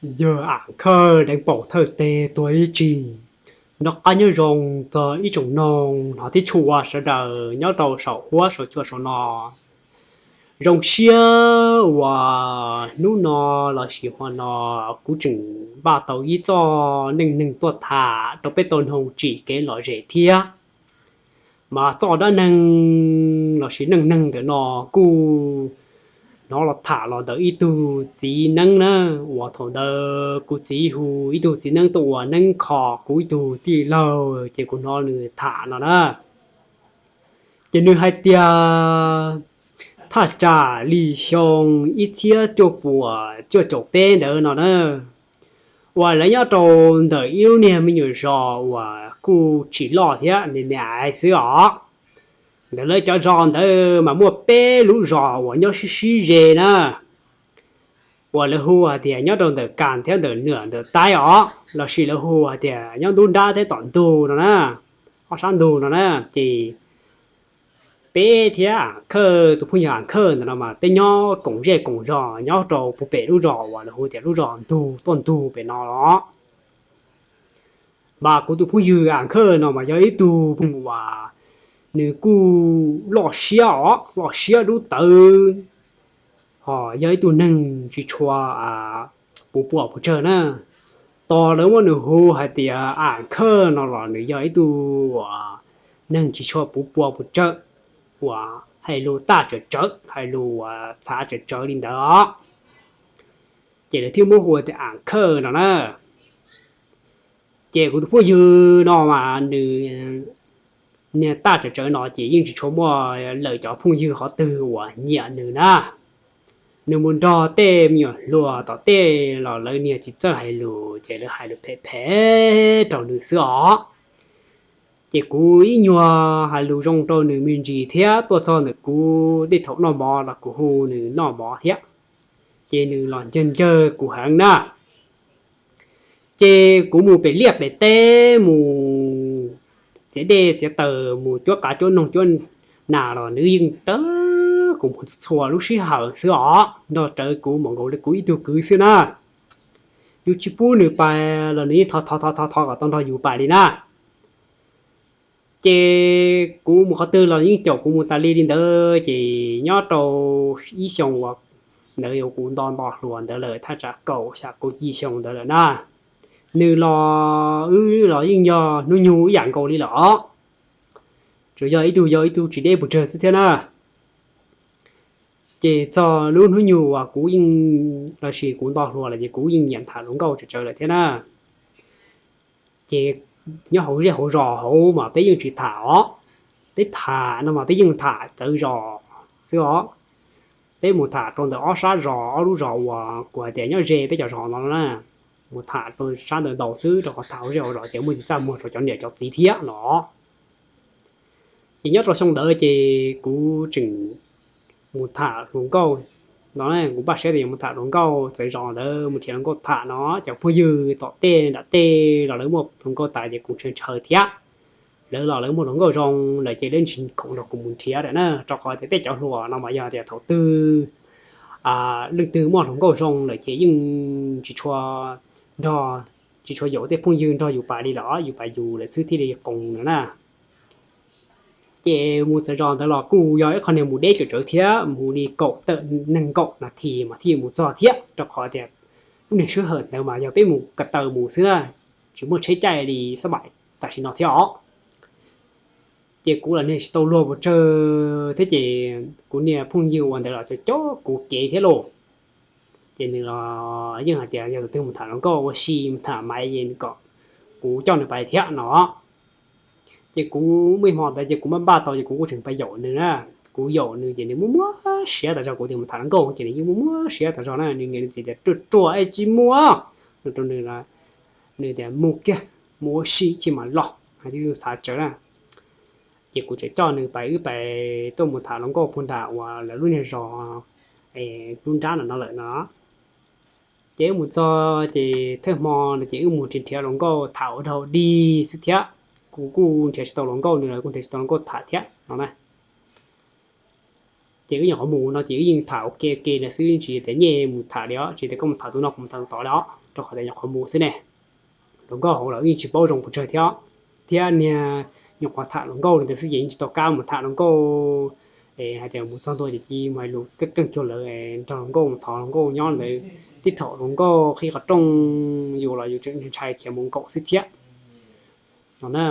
Yog Am Khawj deev paum thawj teg tuag ib tsig. Noj qab nyob zoo txog ib tsoom noog hmov thiab tshua sawv daws nyob rau saum huab saum cua saum no. Zoo siab uas hnub no lossis hmo no kuv tseem npaj tau ib txoj neej neeg tuaj tham rau peb tau mloog tsim kev lom zem thiab. Mas txoj dab neeg lossis neej neeg ntawm no kuj hnov los tham los ntawm ib tug txiv neeb na, uas thaum ntawd kuv txiv hu ib tug txiv neeb tuaj ua neeb kho kuv ib tug tij laug ces kuv hnov nws tham no na. Ces nws hais tias thaj tsam li xyoo ib txhiab cuaj puas cuaj caum peb ntawd no na, uas lawv nyob rau ntawm ib lub niag me nyuam zos uas kuj tsis loj thiab, me me xwb os. Ntawm lawv cov zos ntawd mas muaj peb lub zos uas nyob sib sib ze na, uas lawv hu hais tias nyob rau ntawm Kas thiab ntawm Nuam ntawm Taib os, lossis lawv hu hais tias nyob ntub nrab thiab tom ntug no na, ob sab ntug no na. Ces peb thiab Am Khawj tus phooj ywg Am Khawj ntawm no mas peb nyob koom zej koom zos nyob rau puag pem lub zos uas lawv hu tias lub zos ntug tuaj ntug pem no los. Mas kuv tus phooj ywg Am Khawj no mas yog ib tug phooj ywg uas nws kuj loj siab os, loj siab dub tawv, ho yog ib tug neeg tsis tshua puv pua puas tsawg na. Tos lawv muab nws hu hais tias Am Khawj no los nws yog ib tug uas neeg tsis tshua puv pua puas tsawg, uas hais lus taj tsawv tsawv, hais lus uas txhav tsawv tsawv li ntawd os. Ces lawv thiaj muab hu tias Am Khawj no na. Ces kuv tus phooj ywg no mas nws niag taj tsawv tsawv no ces yeej tsis tshua muaj lawv cov phooj ywg qhov twg uas nyiam nws na. Nws mus nrog tej me nyuam hluas tom tej los lawv niag tsis txawj hais lus ces lawv hais lus phem phem rau nws xwb os. Ces kuv ib nyuag hais lus zoo rau nws me ntsis thiab tuaj txog ntawm kuv tej thaum noj mov los kuv hu nws noj mov thiab, ces nws los ncawg ncawg kuv heev na. Ces kuv mus pem liaj pem teb, mus txiav dej txiav taws, mus cuab qav cuab noog cuab nas los nws yeej rawv kuv mus txhua lub sij hawm xwb os, nrog rawv kuv mus nkaus li kuv ib tug kwv xwb na. Yus tsis pub nws pais los nws yeej thov thov thov thov kom tau nrog yus pais li na. Ces kuv mus qhov twg los yeej caum kuv mus tas li li ntawd, ces nyob rau ib xyoo uas ntawd kuv nto nto hluas ntawd lawm, thaj tsam kaum xya kaum yim xyoo ntawd lawm na. Nws los wb los yeej yog hnub nyoog ib yam nkaus li lawm os, tsuas yog ib tug yau ib tug tsis deb puas tsawg xwb thiab na. Ces txog lub hnub nyoog uas kuv yeej, lossis kuv nto hluas lawm ces kuv yeej nyiam tham hluas nkauj tsawv tsawv lawm thiab na. Ces nyob hauv zej hauv zos hauv mas peb yeej tsis tham os, peb tham no mas peb yeej tham txawv zos xwb os. Peb mus tham rau ntawm ob sab zos, ob lub zos uas kuv hais tias nyob ze peb cov zos no na, mus tham rau sab ntawd ntau xwb, rau qhov tham hauv zej hauv zos ces muaj tsis txaj muag rau cov niam cov txiv thiab no. Ces nyob rau xyoo ntawd ces kuv tseem mus tham hluas nkauj no, kuv npaj siab tias yuav mus tham hluas nkauj txawv zos ntawd, mus nrhiav hluas nkauj tham no, cov phooj ywg tom tej nram tej los lawv muaj hluas nkauj tas ces kuv ntshaw ntshaw thiab. Lawv los lawv muaj hluas nkauj zoo lawm ces lawv tsis khoom nrog kuv mus nrhiav lawm na, rau qhov tias peb cov hluas no mas yog tias thaum twg leej twg muaj hluas nkauj zoo lawm ces yeej tsis tshua nrog, tsis tshua yaum tej phooj ywg nrog yus pais li lawm, yus pais yus lawm xwb thiaj li qoos no na. Ces mus txawv zos ntawd los kuj yog ib qho niag mus deb tsawm tsawv thiab, mus li kaum tawm nees nkaum nas this mas thiaj mus txog thiab, rau qhov tias lub niag sij hawm ntawd mas yog peb mus ko taw mus xwb na, tsis muaj tsheb caij li xab maim tam sim no thiab os. Ces kuv los niag tsis tau luag puas tsawg thiab ces kuv niag phooj ywg uas ntawd los coj coj kuv kev thiab lauj. Ces nws los yeej hais tias yog tus twg mus tham hluas nkauj ua si mus tham maiv es kom kuv coj nws pais thiab no. Ces kuv muaj ib hmo ntawd ces kuv npaj npaj tau ces kuv kuj tseem pais yaum nws na. Kuv yaum nws ces nws muaj muab siab tas zog, kuv tias mus tham hluas nkauj ces nws yeej muaj muab siab tas zog na, nws niam nws txiv tias ruaj ruaj es tsis mus no rau nws, nws tias mus kiag, mus ua si ib chim mam los, hais tias xav tsawv na. Ces kuv tseem coj nws pais, wb pais tuaj mus tham hluas nkauj puag nram uas lawv lub niag zos lub nrab no no lawm no. Ces wb mus txog ces thawj hmo no ces wb mus nrhiav nrhiav hluas nkauj tham ua dog dig xwb thiab. Kuv kuj nrhiav tsis tau hluas nkauj, nws los kuj nrhiav tsis tau hluas nkauj tham thiab no na. Ces wb nyuam qhuav mus no ces wb yeej tham ua ke ua ke ntawd xwb, tsis tias nyej mus tham li os, tsis tias koj mus tham tus no kuv mus tham tus tod li os, rau qhov tias nyuam qhuav mus xwb ne. Hluas nkauj hauv lawm wb yeej tsis paub zoo pes tsawg thiab, thiab niag nyuam qhuav tham hluas nkauj li ntawd xwb ces yeej tsis tau kab mus tham hluas nkauj. Hais tias mus txog ntua ces cia mus hais lus keej keej cuag lawv, nrog hluas nkauj mus thov hluas nkauj nyob ntawd, tib thaum hluas nkauj qhib qhov rooj yus los yus tseem ntshai khiav mus nkaum xwb thiab no na.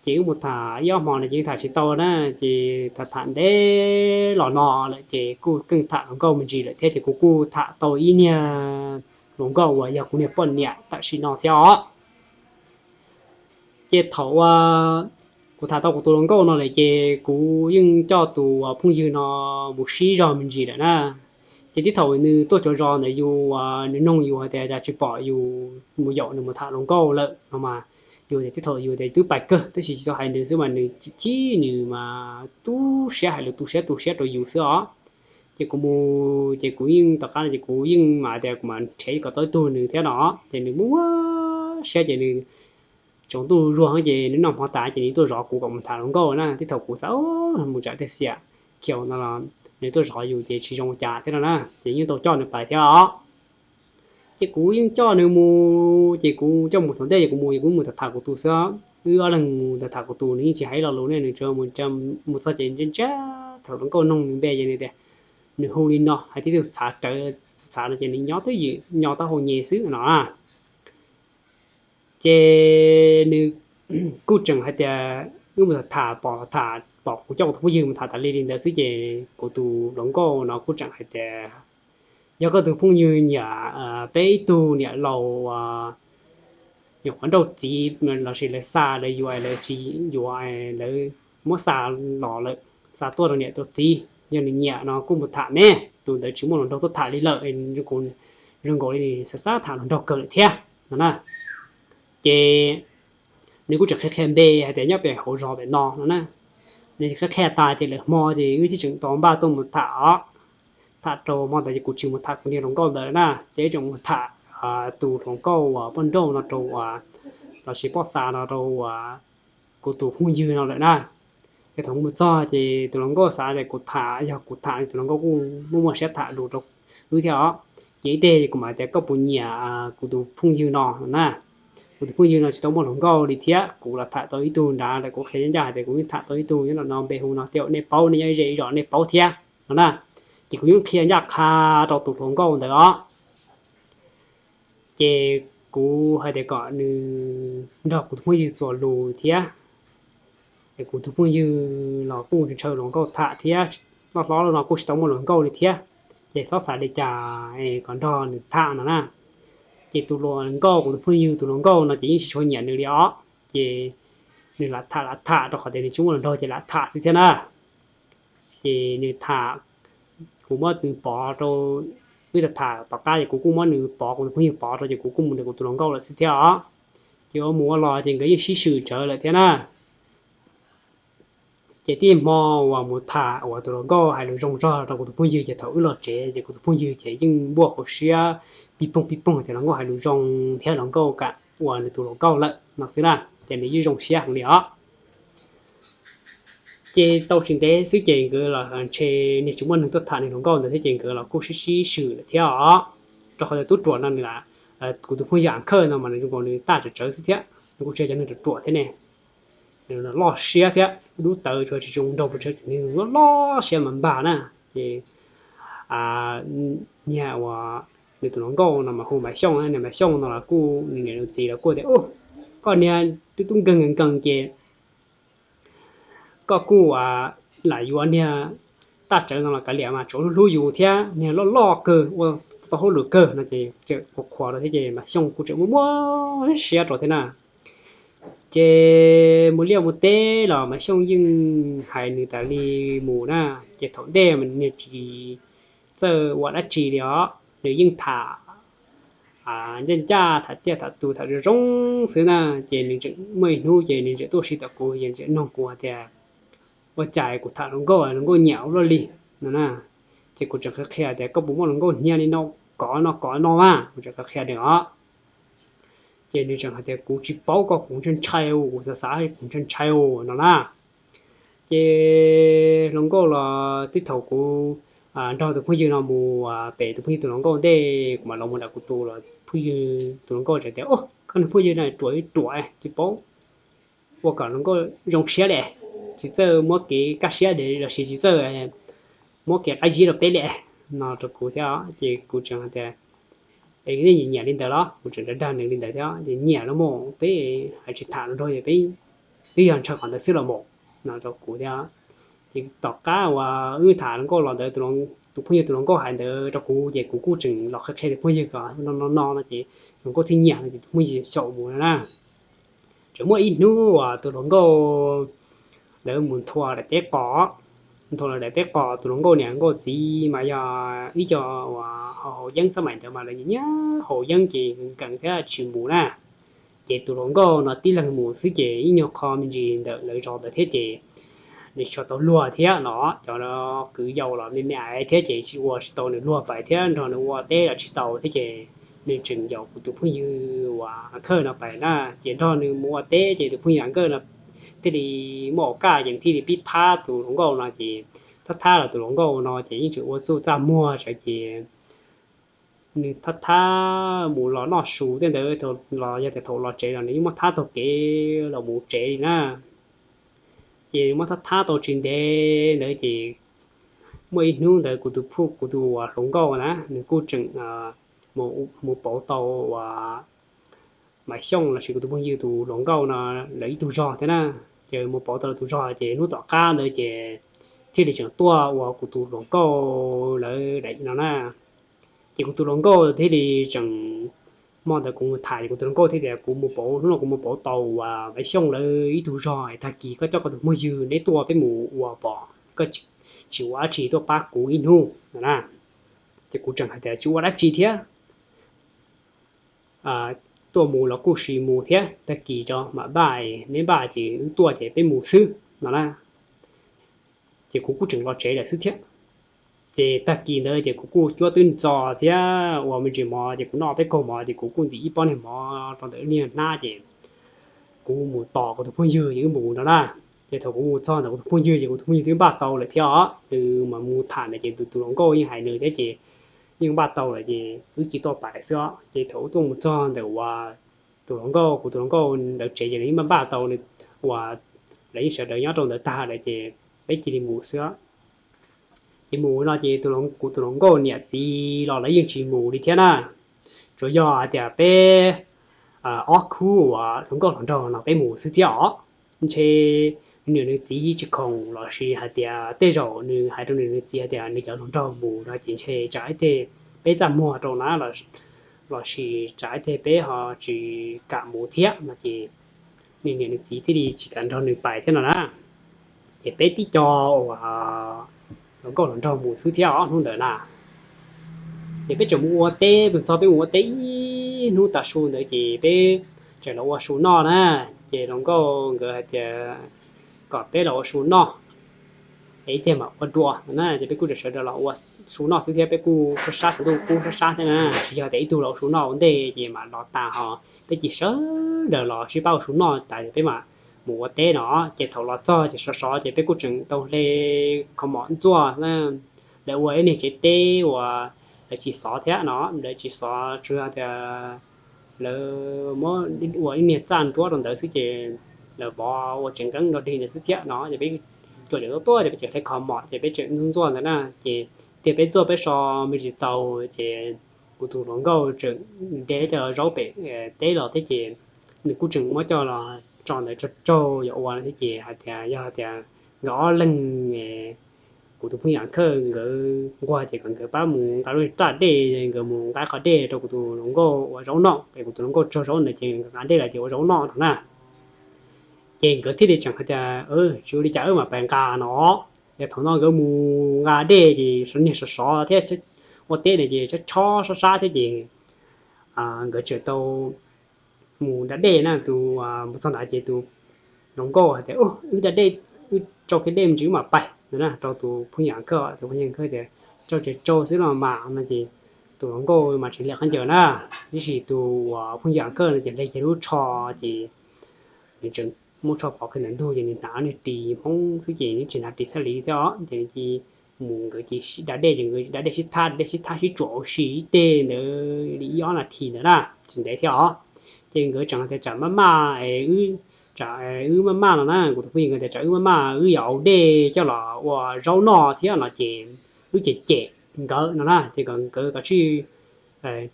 Ces wb mus tham ib ob hmo no ces yeej tham tsis tau na, ces tham tham ntev los no lawm ces kuj keej tham hluas nkauj me ntsis lawm thiab ces kuv kuj tham tau ib niag hluas nkauj uas yog kuv niag poj niam tam sim no thiab os. Ces thaum uas kuv tham tau kuv tus hluas nkauj no lawm ces kuv yeej coj tus phooj ywg no mus sib zog me ntsis lawm na. Ces tib thaum nws tuaj cov zos ntawd yus, nws nug yus hais tias cas tsis pom yus mus yaum nws mus tham hluas nkauj lawm no mas, yus tias tib thaum yus tias twb pais kawg tab sis tsis tau hais nws xwb mas nws chim chim, nws mas tu siab hais lus tu siab tu siab rau yus xwb os. Ces kuv mus ces kuv yeej tom qab no ces kuv yeej mas tias kuv mam nrhiav kom tau ib tug nws thiab no, ces nws muaj siab ces nws tsaus ntuj zuag ces nws noj hmo tas ces nws tuaj zov kuv kom mus tham hluas nkauj na. Tib thaum kuv xav mus tsam tej xiam khiaus no los nws tuaj zov yus ces tsis zoo ua cas thiab no na, ces yeej tau coj nws pais thiab os. Ces kuv yeej coj nws mus, ces kuv coj mus thaum ntej ces kuv mus ces kuv mus tham tham kuv tus xwb. Wb ob leeg mus tham tham kuv tus, nws yeej tsis hais lo lus ne, nws tsuas mus, mus txog ces ntsia ntsia thaum hluas nkauj nug nws npe ces nws tias, nws hu li no, hais tib tug txhav rawv txhav no ces nws nyob twj ywm nyob taub hau nyem xwb no. Ces nws kuj tseem hais tias wb mus tham pom tham pom kuv coj kuv tus phooj ywg mus tham tas li li ntawd xwb ces kuv tus hluas nkauj no kuj tseem hais tias yog koj tus phooj ywg nyiam peb ib tug niam laus nyuam qhuav nrauj txiv lossis lawv xa lawv yuav lawv tsis yuav, lawv muab xa los lawm, xa tuaj rau niam rau txiv, yog nws nyiam no kuj mus tham me, tus ntawd tsis muaj hluas nraug tuaj tham li lawm, zoo nkaus li nws xav xav tham hluas nraug kawg lawm thiab no na. Ces nws kuj tseem qhia qhia npe hais tias nyob pem hauv zos pem no no na. Nws qhia qhia tas ces lawm hmo ces wb thiaj tseem tau npaj tuaj mus tham os. Tham rau hmo ntawd ces kuv tsis mus tham kuv niag hluas nkauj ntawd na, ces wb tseem mus tham tus hluas nkauj uas poj nrauj no rau uas, lossis poj xa no rau uas kuv tus phooj ywg no lawm na. Ces thaum mus txog ces tus hluas nkauj xav tias kuv tham, yog kuv tham tus hluas nkauj kuj muaj muaj siab tham lus rau wb thiab os. Ces ib teg kuv mam tias koj puas nyiam kuv tus phooj ywg no na. Kuv tus phooj ywg no tsis tau muaj hluas nkauj li thiab, kuv los tham tau ib tug nrad lawm, kuv qhia ncaj ncaj hais tias kuv yeej tham tau ib tug nyob no npe hu no, tej zaum nej paub, nej nyob ze zos nej paub thiab no na. Ces kuv yeej qhia ncaj qha rau tus hluas nkauj ntawd os. Ces kuv hais tias kom nws nrog kuv tus phooj ywg txuas lus thiab. Es kuv tus phooj ywg los kuj ntshaw hluas nkauj tham thiab, loj hlob no kuj tsis tau muaj hluas nkauj li thiab, ces txhob xav li cas es kom nrog nws tham no na. Ces tus hluas nkauj, kuv tus phooj ywg tus hluas nkauj no ces yeej tsis tshua nyiam nws li os. Ces nws lam tham lam tham rau qhov tias nws tsis muaj hluas nraug ces lam tham xwb thiab na. Ces nws tham, kuv muab nws pov rau, wb tham tom qab ces kuv kuj muab nws pov, kuv tus phooj ywg pov rau ces kuv kuj mus nrog kuv tus hluas nkauj lawm xwb thiab os. Ces ua mus ua los ces nkawd yeej sib swm tsawv lawm thiab na. Ces tib hmo uas mus tham uas tus hluas nkauj hais lus zoo zog rau kuv tus phooj ywg ces thaum wb los tsev ces kuv tus phooj ywg ces yeej npuaj hauv siab pij poog pij poog tias hluas nkauj hais lus zoo thiab hluas nkauj kam ua nws tus hluas nkauj lawm no xwb na, ces nws yeej zoo siab heev li os. Ces tau tsis ntev xwb ces nkawd los ntshe nws tsis muaj neeg tuaj tham nws hluas nkauj ntawd thiab ces nkawd los kuj sib sib swm lawm thiab os. Rau qhov tias tub ruam no nws, kuv tus phooj ywg Am Khawj no mas nws zoo nkaus nws taj tsawv tsawv xwb thiab, nws kuj tsis yog cov neeg ruam ruam thiab ne. Nws loj siab thiab dub tawv, tsuas tsis zoo nraug pes tsawg, nws loj loj siab mas npag na. Ces niag uas nws tus hluas nkauj no mas hu Maiv Xyooj, niag Maiv Xyooj no los kuj nws niam nws txiv los kuj tias, koj niag tub tub nkeeg nkees nkees ces koj kuj lam yuav niag taj tsawv no los kav liam mas tsuav hlub hlub yus thiab, niag loj loj kawg ua tau hauj lwm kawg no ces tseem qhuas qhuas rau thiab ces Maiv Xyooj kuj tseem muaj muaj siab rau thiab na. Ces mus liaj mus teb los Maiv Xyooj yeej hais nws tas li mus na. Ces thaum ntej mas nws tsis txawj ua dab tsi li os, nws yeej tham ncaj ncaj, tham tiaj tham tus, tham zoo zoo xwb na. Ces nws tseem muaj ib hnub ces nws tseem tuaj si tom kuv, ces nws tseem nug kuv hais tias, ua cas kuv tham hluas nkauj, hluas nkauj nyiam ua luaj li no na. Ces kuv tseem qhia qhia tias koj puas muaj hluas nkauj hnyiab li no, kov no kov no mas, kuv tseem qhia qhia nws os. Ces nws tseem hais tias kuv tsis paub koj, kuv ntshai ntshai, kuv xav xav kuv ntshai ntshai no na. Ces hluas nkauj los tib thaum kuv nrog tus phooj ywg no mus pem tus phooj ywg tus hluas nkauj ntej, kuv mam los mus nram kuv tus phooj ywg tus hluas nkauj txawm tias, Koj niag phooj ywg no ruam ib ruam, tsis paub ua kom hluas nkauj zoo siab li, tsis txawj muab kev kaj siab los sis tsis txawj muab kev qab zib rau peb li, no rau kuv thiab. Ces kuv tseem hais tias, Es nej nyiam li ntawd los? Kuv tseem dag nws li ntawd thiab. Ces nyiam los mas peb hais tsis tham los nrog, peb twb yog ntshaw qhov ntawd xwb los mas, no rau kuv thiab. Ces tom qab uas wb tham hluas nkauj los ntawd, tus phooj ywg tus hluas nkauj hais ntawd rau kuv ces kuv kuj tseem los qhia qhia tus phooj ywg kom no no no no ces hluas nkauj thiaj nyiam no ces tus phooj ywg xyaum mus no na. Tseem muaj ib hnub uas tus hluas nkauj ntawd mus nthua daim teb qos, nthua daim teb qos, tus hluas nkauj niam nkauj txiv mas yog ib co uas haus yeeb xab mais ntawd mas lawv nyiam haus yeeb ces nkees thiab tsis mus na. Ces tus hluas nkauj no tib leeg mus xwb ces ib nyuag qho me ntsis ntawm lawv zos ntawd thiab ces nws tsis tau luag thiab no, cov kwv yau los me me ais thiab ces tsis ua tsis tau nws luag pais thiab nrog nws ua teb los tsis tau thiab ces nws tseem yaum kuv tus phooj ywg uas Khawj no pais na. Ces nrog nws mus ua teb ces tus phooj ywg Khawj no thiaj li muaj ua kaj ces thiaj li pib thab tus hluas nkauj no ces thab thab los tus hluas nkauj no ces yeej tseem ua txuj txaj muag ces nws thab thab mus los noj su tej ntawd los yog tias thaum los tsev los nws yeej muab thab taug kev los mus tsev li na. Ces muab thab thab tau tsis ntev ntawd ces muaj ib hnub ntawd kuv tus phooj, kuv tus uas hluas nkauj na nws kuj tseem mus pauv tau uas Maiv Xyooj los sis kuv tus phooj ywg tus hluas nkauj no lawv ib tug zog thiab na. Ces mus pauv tau lawv tus zog ces hnub tom qab ntawd ces thiaj li tseem tuaj ua kuv tus hluas nkauj lawv daim no na. Ces kuv tus hluas nkauj thiaj li tseem, hmo ntawd kuv mus tham ces kuv tus hluas nkauj thiaj tias, Kuv mus pauv, hnub no kuv mus pauv tau uas Maiv Xyooj lawv ib tug zog, tag kis koj coj koj tus phooj ywg neb tuaj peb mus ua pom, koj tsis ua dab tsi tuaj pab kuv ib hnub no na. Ces kuv tseem hais tias, Tsis ua dab tsi thiab, tuaj mus los kuj sis mus thiab, tag kis tso mam npaj, neb npaj ces wb tuaj ces peb mus xwb no na. Ces kuv kuj tseem los tsev lawm xwb thiab. Ces tag kis ntawd ces kuv kuj cuab twb ntxo thiab ua me ntsis mov ces kuv noj peb kaug mov ces kuv kuj ntim ib pob niag mov rau ntawm niag hnab ces kuv mus tos kuv tus phooj ywg ces wb mus no na. Ces thaum kuv mus txog ntawm kuv tus phooj ywg ces kuv tus phooj ywg twb npaj tau lawm thiab os, nws mas mus tham ntawd ces tus tus hluas nkauj yeej hais nws thiab ces yeej npaj tau lawm ces wb cia tuaj pais xwb os. Ces thaum wb tuaj mus txog ntawm uas tus hluas nkauj, kuv tus hluas nkauj ntawd tsev ces lawv yeej npaj npaj tau uas lawv yeej sawv daws nyob rau ntawd tag lawm ces peb cia li mus xwb. Ces mus no ces kuv tus hluas nkauj niam txiv los lawv yeej tsis mus li thiab na. Tsuas yog hais tias peb ob khub uas hluas nkauj hluas nraug no peb mus xwb thiab os. Ntshe nws niam nws txiv tsis khoom los sis hais tias tej zaum nws hais rau nws niam nws txiv hais tias nws cov hluas nraug mus no ces ntshe tsam ib teg peb txaj muag rau na los sis tsam ib teg peb ho tsis kam mus thiab no ces nws niam nws txiv thiaj li tsis kam nrog nws pais thiab no na. Ces peb tib co uas hluas nkauj hluas nraug mus xwb thiab os hnub ntawd na. Ces peb tseem mus ua teb, mus txog peb mus ua teb ib hnub tav su ntawd ces peb tseem los ua su noj na. Ces hluas nkauj nkawd hais tias kom peb los ua su noj es ib teg mam ua dua na. Ces peb kuj tseem sawv daws los ua su noj xwb thiab, peb kuj sab sab, sab ntuj kuj sab sab thiab na, tsis yog tias ib tug los ua su noj ua ntej ces mam los tas ho. Peb cia sawv daws los sib pab ua su noj tas peb mam mus ua teb no. Ces thaum los txog ces sov sov ces peb kuj tseem tau hle kho mom ntxuaj na. Lawv ua ib niag tsev teb uas lawv tsis xov thiab no, lawv tsis xov, tsuas yog tias lawv muab ua ib niag txaj nruab rau ntawd xwb ces lawv vov ua tsev nkeeb nrog dig ntawd xwb thiab no. Ces peb cua tseem tuaj tuaj ces peb tseem hle kho mom ces peb tseem ntxuaj ntxuaj ntawd na. Ces tiag peb ntxuaj peb so me ntsis txaus ces kuv tus hluas nkauj tseem de cov zaub pem teb los thiab ces nws kuj tseem muab coj los tso ntawd tsaug tsaug yuav ua no thiab ces hais tias yog tias nkawd ob leeg, kuv tus phooj ywg Khawj nkawd nquag ces kom nkawd pab mus nqa lub raj dej, nkawd mus nqa qhov dej rau kuv tus hluas nkauj ua zaub noj es kuv tus hluas nkauj tsaug zaub ntawd ces nkawd nqa dej los ces ua zaub noj no na. Ces nkawd thiaj li tseem hais tias, Tsis ua li cas, wb mam pais nqa no. Ces thaum no nkawd mus nqa dej ces niag sov sov thiab ua teb na ces chob chob sab sab thiab ces nkawd tseem tau mus da dej na. Tus mus txog nrad ces tus hluas nkauj hais tias, Wb da dej, wb tsau kiag dej me ntsis wb mam pais no na rau tus phooj ywg Khawj. Tus phooj ywg Khawj tias, Tsau ces tsau xwb los mas no ces tus hluas nkauj mas tseem hle khaub ncaws na, tiam sis tus uas phooj ywg Khawj no ces hle kiag lub tsho ces nws tseem muab tsho pov kiag ntawm ntug ces nws hnav niag ris Hmoob xwb ces nws tsis hnav ris xab liv thiab os. Ces mus nkawd ces sib da dej, ces nkawd da dej sib thab, da dej sib thab sib tsuam ua si ib teg ntawd li ib ob nas this ntawd na, tsis ntev thiab os. Ces nkawd tseem tias tsam maj maj es wb, tsam wb maj maj no na, kuv tus phooj ywg nkawd tias tsam wb maj maj wb yuav ua dej coj los ua zaub noj thiab no ces wb cem cem nkawd no na, ces kom nkawd kom tsij,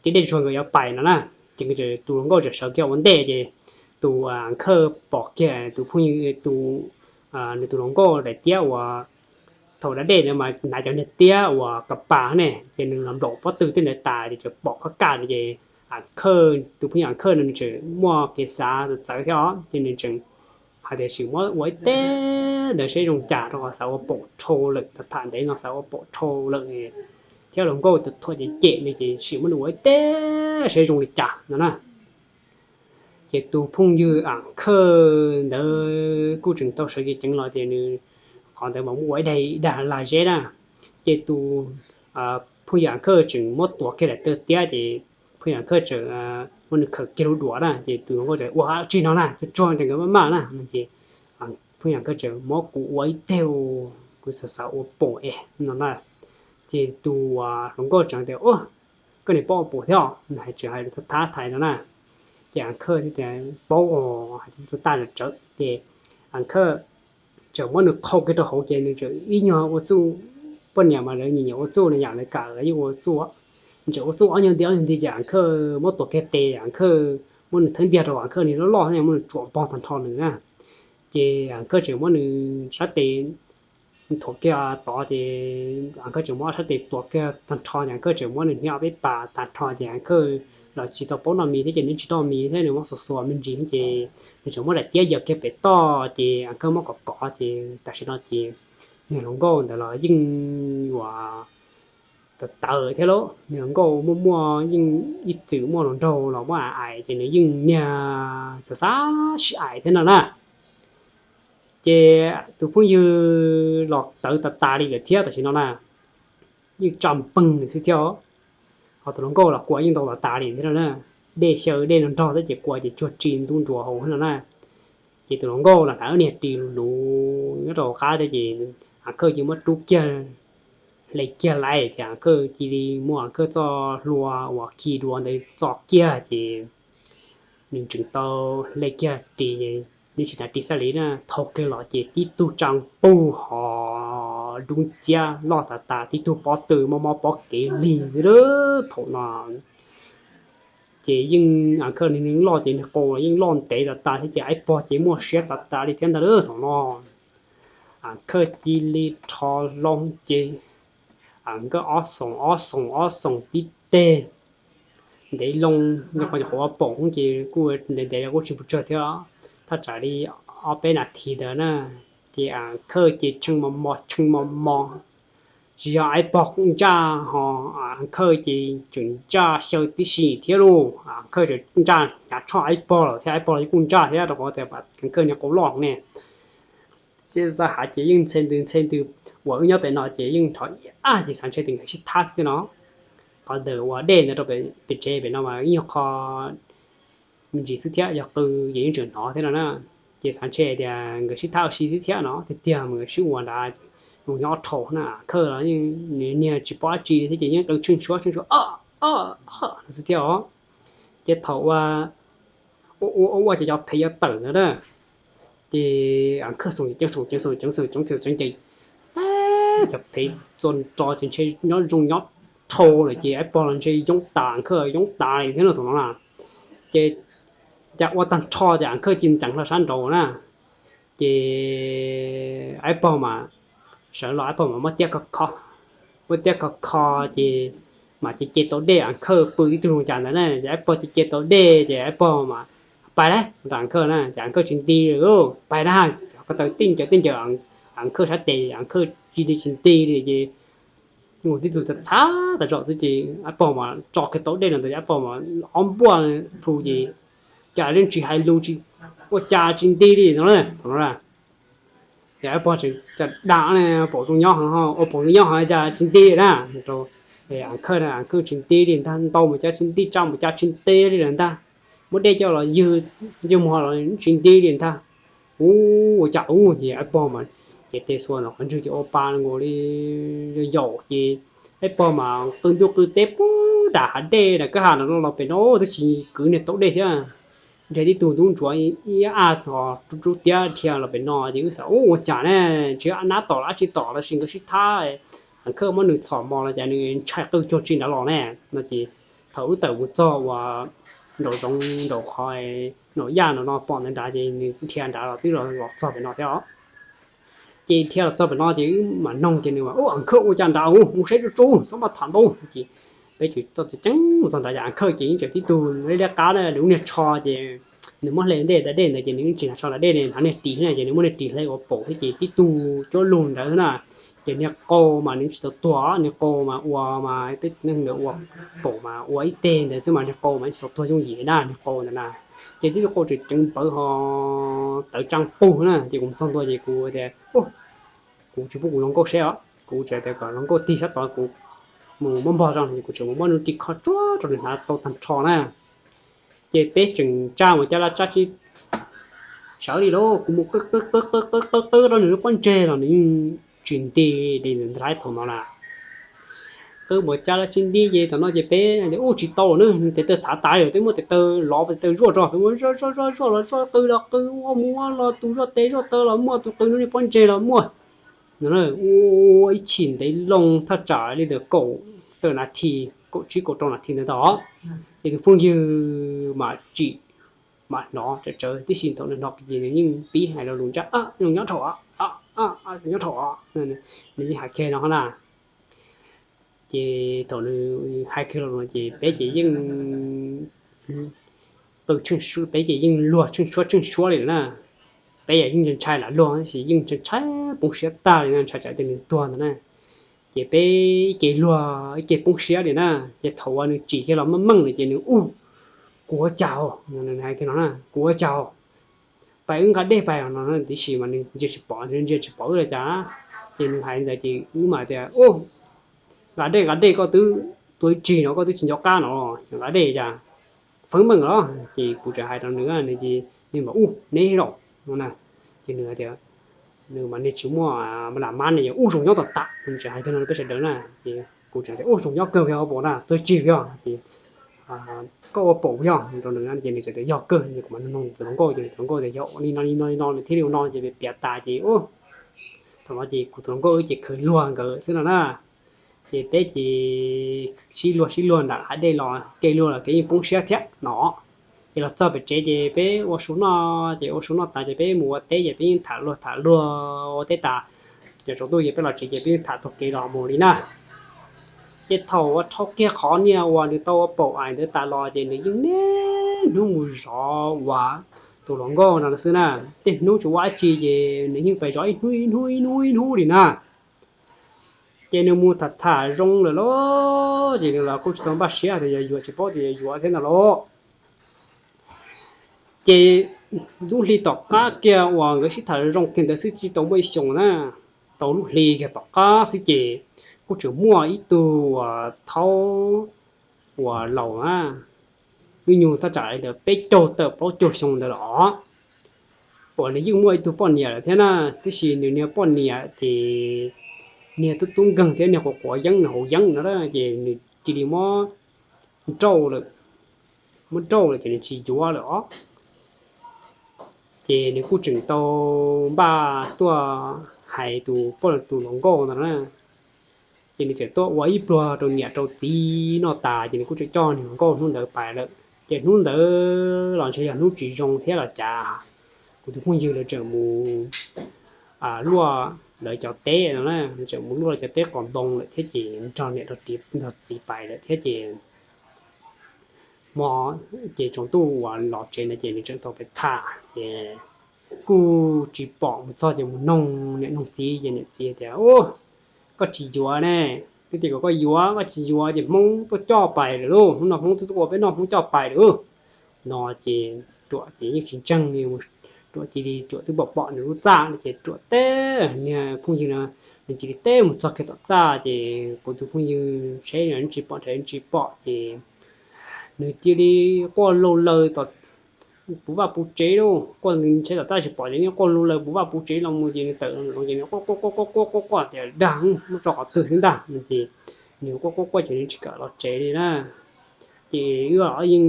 ces dej tsuag nkawd yuav pais no na. Ces tus hluas nkauj tseem sawv kiag ua ntej ces tus Khawj pom kiag tus phooj ywg, tus, nws tus hluas nkauj daim tiab uas thaum da dej ntawd mas hnav cov niag tiab uas ka pas ne, ces nws los nplaum pob tw tej ntawd tas ces tseem pom koj kaj no ces Khawj, tus phooj ywg Khawj no nws tseem muaj kev xav txawv thiab os, ces nws tseem hais tias sim muab ua ib teg ntawd seb zoo cas, rau qhov xav ua paum rhau lawm, tham ntev no xav ua paum rhau lawm thiab hluas nkauj tus thuam ces cem nws ces sim muab nws ua ib teg seb zoo li cas no na. Ces tus phooj ywg Am Khawj ntawd kuj tseem tau sawv ceev ceev los ces nws, qhov ntawd mas muaj ua ib daim, ib daim lag zeb na, ces tus phooj ywg Am Khawj tseem muab tuav kiag daim tawg tiab ces phooj ywg Am Khawj tseem muab nws khawm kiag lub duav na, ces tus hluas nkauj tseem ua tsis no na, tsuag tsuag ces nkawd maj maj na, ces phooj ywg Am Khawj tseem muab kuv ua ib teg, kuv xav xav ua paum es no na. Ces tus hluas nkauj tseem tias, koj niam paub ua paum thiab os, nws hais tseem hais thab thaiv no na. Ces Am Khawj thiaj tias paub os, hais tias tag tsawv ces Am Khawj tseem muab nws qhau kiag rau hauv ces nws tseem ib nyuag ua txuj, poj niam mas lawv nyiam nyiam ua txuj no yam lawv kam lawv yeej ua txuj, tseem ua txuj ob nyuag nti ob nyuag nti ces Am Khawj muab tuav kiag tes, Am Khawj muab nws thawb ntiag rau, Am Khawj niag loj loj thiab muab nws tsuam npog tag nrho nws na. Ces Am Khawj tseem muab nws sab tes thuam kiag tod ces Am Khawj tseem muab ob sab tes tuav kiag tag nrho ces Am Khawj tseem muab nws hnia peb pas tag nrho ces Am Khawj los tsis tau paub noj mis thiab ces nws tsis noj mis thiab nws muab xuas xuas me ntsis ces nws tseem muab daim tiab yaws kiag pem toj ces Am Khawj muab kov kov ces tam sim no ces niag hluas nkauj ntawd los yeej yuav tawv tawv thiab lauj, niag hluas nkauj muaj muaj yeej ib txwm muaj hluas nraug los muab aim aim ces nws yeej niag xav xav sib aim thiab no na. Ces tus phooj ywg los tawv tas tas li lawm thiab tam sim no na, yeej tsa npeeg xwb thiab. Ho tus hluas nkauj los kua yeej ntau tas tas li thiab no na, dej xyaw dej nrog nrog thiab ces kua ces cuag tsi ntub ntsuav hauv no na. Ces tus hluas nkauj los hnav niag ris luv nyob rau hauv qab thiab ces Am Khawj cia muab rub kiag, hle kiag lawm ces Am Khawj cia li muab Am Khawj txoj hlua uas khi duav ntawd txo kiag ces nws tseem tau hle kiag ris, nws tsis hnav ris xab liv na, thau kiag los ces tib tug tsa npug ho dub nciab loj tas tas, tib tug pob tw mob mob pob kev lig xwb thaum no. Ces yeej Am Khawj nws loj ces nws qau los yeej loj ntev tas tas thiab ces Aib Pog ces muaj siab tas tas li thiab ntag lauj thaum no. Am Khawj cia li rho loo ces Am Khawj ob xoom ob xoom ob xoom tib teg ntev loo, nyob qhov ua paum ces kuj ntev ntev kuj tsis pus tsawg thiab, thaj tsam li ob peb nas this ntawd na. Ces Am Khawj ces tshee mos mos tshee mos mos, tsis yog Aib Pog kuj ntsaj ho, Am Khawj ces tseem ntsaj xyaw tib si thiab lauj. Am Khawj tseem ntsaj hnyav tshoj Aib Pog los thiab, Aib Pog los kuj ntsaj thiab rau qhov tias Am Khawj niag qau loj ne. Ces xav hais ces yeej ntxhe ntws ntxhe ntws uas wb nyob pem no ces yeej nrov ib ab ces xav ntshe tias nkawd sib thab thiab no. Qhov ntawm uas dej ntawd rau pem tsev pem no mas yeej yog qho me ntsis xwb thiab, yog qw ces yeej tseem hnov thiab no na. Ces xav ntshe tias nkawd sib thab ua si xwb thiab no, tiag tiag mas nkawd sib ua ntawd, zoo nyob ob rhau na. Khawj los nws niag tsis paub dab tsi thiab ces yeej qw tsheej suab tsheej suab o o o xwb thiab os. Ces thaum ua ua ua ces cov phev yuav tawm ntawd na, ces Am Khawj xoom ceev xoom ceev xoom ceev xoom ceev ceev ceev, cov phev txua nro ces ntshe nyob zoo nyob rhau lawm ces Aib Pog los ntshe yoob tas, Am Khawj yoob tas li thiab no thaum no na. Ces cas ua tag nrho ces Am Khawj cia ntxeev hlo sab nraud na. Ces Aib Pog mas sawv los Aib Pog mas muab tiab kho kho, muab tiab kho kho ces mas ces ce tau dej, Am Khawj pw ib tug zoo cas ntawd na, ces Aib Pog ces ce tau dej ces Aib Pog mas pais lawm rau Am Khawj na, ces Am Khawj tsis nti li, pais na, ko taw tij ncaws tij ncaws Am Khawj sab tes, Am Khawj cia li tsis nti li ces ua tib tug txhav txhav tas zog xwb ces Aib Pog mas tso kiag tau dej no ntawd, Aib Pog mas ob npuaj plhu ces cas yeej tsis hais lus, ua cas tsis nti li no na. Ces Aib Pog tseem cas dam ne, paum zoo nyob heev, ua paum zoo nyob heev cas tsis nti li na. Am Khawj, Am Khawj tsis nti li ntag, ntaus mus cas tsis nti, tsa mus cas tsis nti li lawm ntag, muab dej coj los ywg, ywg mus los tsis nti li ntag. Ub, ua cas ub ces pog mas, ces tej xuas ntawm qhov ntswg ces ua pa nkaus li, yaum ces peb pog mas qw ntuj qw teb puag nram hav dej na, kwj ha no los pem no twb tsis kwv niag taub dej thiab. Dhia tib tug ntub ntsuav ib a rub rub tiab dhia los pem no ces wb xav ub ua cas ne, tsis nab tom los dab tsi tom los sis nkawd sib thab, Khawj muab nws txhom mos los cas nws ntshai qw cuag tsi nrad los ne no ces thaum wb tawm mus txog uas nraum zoov nraum qhov nraum yaj no no pom ntawd nrad ces nws dhia nrad los twb los txog pem no thiab os. Ces dhia los txog pem no ces wb mam noog ces nws ua Khawj ua cas nrad, mus saib tsuj tsuj txhob maj tham ntau. Ces peb tseem ceev mus txog nrad ces Khawj ces yeej tseem tib tug liab liab qab na, nws lub niag tsho ces nws muab hle ntej da dej ntawd ces nws tsis hnav tsho da dej ne, hnav niag ris na ces nws muab niag ris hle ua paum thiab ces tib tug cuab lug ntawd na. Ces niag qau mas nws tsis tau tuag, niag qau mas ua mas peb txiv neej ntawd ua paum mas ua ib teg ntawd xwb mas niag qau mas tsis tau tuag yooj yim na, niag qau ntawd na. Ces tib tug qau tseem ceev pawv ho tawv tsa pug na ces kuv mus txog ntua ces kuv tias kuv tsis pub kuv hluas nkauj saib os, kuv tseem tias kom hluas nkauj tig sab tod kuv mus muab npog tso no ces kuv tseem mus muab nws ris kho tsuag rau nws hnav tau tag nrho na. Ces peb tseem tsa mus cab laj tsab tsib sawv li lauj, kuv mus qw qw qw qw qw qw rau nws lub pob ntseg los nws yeej tsis nti li ntawd ntag thaum no na. Qw mus cab laj tsib nti ces thaum no ces peb tias ub tsis tau lawm na, tes taw txhav tas li, peb muab tes taw lov tes taw zuaj tso, peb muab zuaj zuaj zuaj zuaj los zuaj qw los qw ua mus ua los tus zuaj tes zuaj taw los muaj, tus qw nws niag pob ntseg los muaj. No ua ib chim ntev loo thaj tsam li ntawm kaum tawm nas this, kaum tsib kaum rau nas this ntawd ntag. Ces tus phooj ywg mas tsim, mas hnov tsawv tsawv tib si, thaum nws hnov ces nws yeej pib hais lo lus ntsaj, zoo nyob dhau, zoo nyob dhau, nws yeej hais kiag no na. Ces thaum nws hais kiag lo lus no ces peb ces yeej qw tsheej, peb ces yeej luag tsheej suab tsheej suab li lawm na. Peb yeej ntshai ntshai lam luag tab sis yeej ntshai ntshai poob siab tag li na, ntshai tsam tias nws tuag ntawd na. Ces peb ib ce luag ib ce poob siab li na. Ces thaum uas nws tsim kiag los meej meej no ces nws ub, kuv ua cas, nws hais kiag no na, kuv ua cas, pais wb nqa dej pais no, tiam sis mas nws ntsia tsis pom, nws ntsia tsis pom wb li cas. Ces nws hais li ntawd ces wb mas tias ub, nqa dej nqa dej, koj twb tuag ib tsig no koj twb tsis nco qab no, nqa dej cas feeb meej los. Ces kuv tseem hais rau nws, nws mas ub neb zaum no na. Ces nws hais tias nws mas nws tsis muaj lam mab ne, yog ub zoo nyob tom tam, nws tseem hais kiag no rau peb sawv daws na. Ces kuv tseem tias ub zoo nyob kawg peb, ua paum na tuag ib tsig peb. Ces koj ua paum yog rau nws ces nws tseem tias yog kawg, kuv mas nug nug tus hluas nkauj ces tus hluas nkauj tias yog ua li no li no li no nws thiaj li ua no ces piav tas ces ub, thaum no ces kuv tus hluas nkauj wb ces khaws luag nkawd xwb no na. Ces peb ces sib luag sib luag nram hav dej los, kev luag los kev yeej poob siab thiab no. Ces los txog pem tsev ces peb ua su noj, ces ua su noj tas ces peb mus ua teb ces peb yeej tham luag tham luag ua teb tas, ces tsaus ntuj ces peb los tsev ces peb yeej tham taug kev los mus li na. Ces thaum uas dhau kiag qhov niag uas nws tau ua paum ais ntawd tas los ces nws yeej niaj hnub mus zov uas tus hluas nkauj no xwb na. Tej hnub tsis ua dab tsi ces nws yeej pais zov ib hnub ib hnub ib hnub ib hnub li na. Ces nws mus tham tham zoo lawm lauj, ces nws los kuj tsis tau npaj siab tias yog yuav tsis paub tias yog yuav thiab ntag lauj. Ces lub hli tom qab kiag uas nkawd sib tham zoo kiag ntawd xwb tsis tau muaj ib xyoos na, tau lub hli kiag tom qab xwb ces kuj tseem muaj ib tug uas thaub uas laus na, hnub nyoog thaj tsam li ntawd peb caug tawm plaub caug xyoo ntawd los uas nws yeej muaj ib tug poj niam lawm thiab na, tiam sis nws niag poj niam ces niag tub tub nkeeg thiab niag quav quav yeeb nws haus yeeb no ces nws cia li muab nrauj lawm, muab nrauj lawm ces nws tsis yuav lawm os. Ces nws kuj tseem tau npaj tuaj hais tus poj tus hluas nkauj ntawd na. Ces nws tseem tuaj ua ib pluag rau niam rau txiv noj tas ces nws kuj tseem coj nws hluas nkauj hnub ntawd pais lawm. Ces hnub ntawd los ntshe yog hnub tsis zoo thiab los cas, kuv tus phooj ywg lawv tseem mus luaj lawv cov teb no na, tseem mus luaj lawv cov teb qos ntoo lawm thiab ces nrog niam nrog txiv pais lawm thiab ces hmo ces tsaus ntuj uas los tsev ntawd ces nws tseem tau pais tham ces kuj tsis pom, mus txog ces mus noog niam noog txiv ces niam txiv tias, Ub, koj tsis yuav ne, twb tias kom koj yuav, koj tsis yuav ces Hmoob tuaj coj pais lawm lauj, hnub no Hmoob twb tuaj ua peb noj, Hmoob coj pais lawm no ces Ruam ces yeej tsis ntseeg li, Ruam cia li, Ruam twb pom pom nws lub txaj ces Ruam teb niag phooj ywg no, nws cia li teb mus txog kiag tom txaj ces kuv tus phooj ywg saib tsis pom nrhiav tsis pom ces nws cia li quaj laug laws tom puv vaj puv tsev lauj, quaj ntshe tom tab tsis pom ces nws quaj lug lawm puv vaj puv tsev los mus ces nws tawm los ces nws quaj quaj quaj quaj quaj quaj quaj tias dag muab tso qhov twg xwb ntag no ces nws quaj quaj quaj ces nws tsis kam los tsev li na. Ces wb los yeej,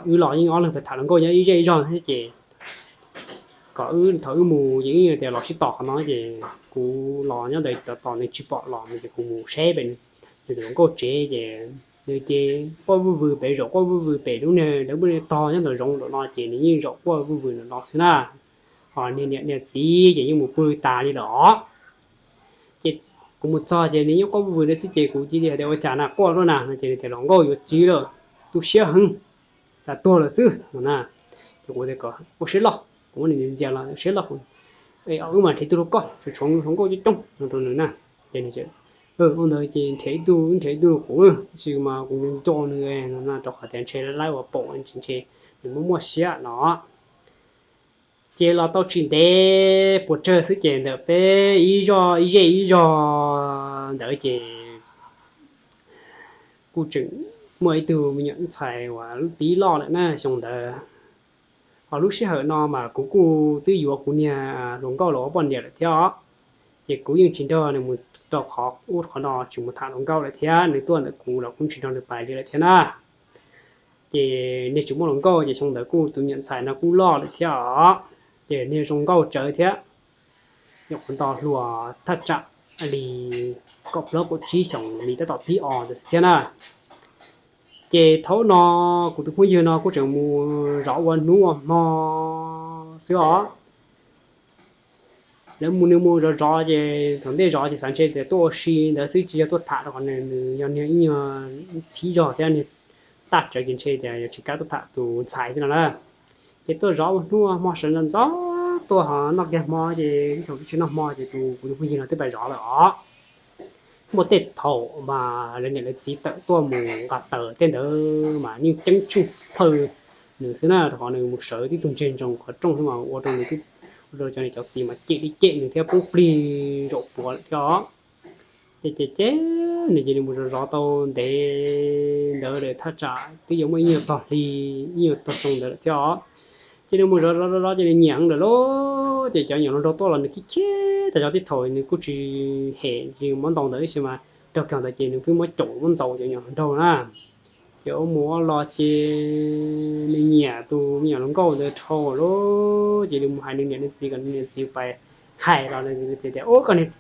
wb los yeej ob leeg pheej tham hluas nkauj nyob ib zej ib zog thiab ces kom wb thaum wb mus ces wb tias los sib tos qhov no ces kuv los nyob ntawd tos tos nws tsis pom los no ces kuv mus saib pem nws tus hluas nkauj tsev ces nws ces quaj vwj vwm pem zaum quaj vwj vwm pem lub niag lawv muaj niag tog nyob ntawm zoov ntawm no ces nws yeej zaum quaj vwj vwm ntawm no xwb na. Ho niag niam niag txiv ces yeej mus pw tas li lawm os. Ces kuv mus txog ces nws yeej quaj vwj vwm ntawd xwb ces kuv cia li hais tias ua cas na quaj luaj na no ces nws tias hluas nkauj yuav txiv lawm, tu siab heev, tas tuag lawm xwb no na. Ces kuv tias kom ua siab loj, kuv muab nws ntxias los ua siab loj, wb mas nrhiav ib tug rau koj, tshuav tshuav hluas nkauj coob coob no rau nws na. Ces nws ua ntawd ces nrhiav ib tug nrhiav ib tug rau kuv, tab sis mas kuv yuav nco nws no rau qhov tias ntshe lawv ua paum ntshe nws muaj muaj siab no. Ces los tau tsis ntev puas tsawg xwb ces ntawm peb ib zej ib zog ntawd ces kuj tseem muaj ib tug me nyuam ntxhais uas pib loj lawm na xyoo ntawd. Ho lub sij hawm no mas kuv kuj twb yuav kuv niag hluas nkauj los ua poj niam lawm thiab os. Ces kuv yeej tsis nrog nws mus rau qhov ub qhov no tsis mus tham hluas nkauj lawm thiab, nws tuaj ntawm kuv los kuv tsis nrog nws pais li lawm thiab na. Ces niag tsis muaj hluas nkauj ces xyoo ntawd kuj tus me nyuam ntxhais no kuj loj lawm thiab os. Ces niag zoo nkauj tsawv thiab, nyuam qhuav nto hluas thaj tsam li kaum plaub kaum tsib xyoos li tab tom pib os ntawd xwb thiab na. Ces thaum no kuv tus phooj ywg no kuj tseem mus zov ua hnub ua hmo xwb os. Lawv mus nws mus zov zov ces thaum ntej zov ces xav ntshe tias tuaj ua si ntawd xwb tsis yog tuaj tham rau qhov nws yog niag ib nyuag txhib zog thiab niag taj tsawv ces ntshe tias yog tsis kam tuaj tham tus ntxhais thiab no na. Ces tuaj zov ua hnub ua hmo sawv ntxov ntxov tuaj ho noj kiag hmo ces thaum twb tsis noj hmo ces tus kuv tus phooj ywg no twb pais zov lawm os. Muaj tej thaum mas lawv niam lawv txiv tawm tuaj mus nqa taws tej ntawd mas yeej ceeb tsheej plawg nws xwb na, rau qhov nws mus sawv tib tug ntseg ntsoog qhov rooj xwb mas ua rau nws, ua rau cov niam cov txiv mas cem li cem nws thiab poob plig zaum puav lawm thiab os. Ces ces ces nws cia li mus zov zov tau ntev ntawd lawm thaj tsam twb yuav muaj ib nyuag tog hli, ib nyuag tog xyoo ntawd lawm thiab os. Ces nws mus zov zov zov zov ces nws nyiam heev lawm lauj, ces cov me nyuam hluas nraug tuaj los nws khib khiab tas zog, tej thaum nws kuj tsis hem tsis muab ntaus ntawd tab sis mas raug kiag ntawd ces nws pheej muab caum muab ntaus cov me nyuam hluas nraug na. Ces ua mus ua los ces nws nyiam tus me nyuam hluas nkauj ntawd dhau lawm, ces nws mus hais nws niam nws txiv kom nws niam txiv pais hais los nws txiv tias, Ub, koj niag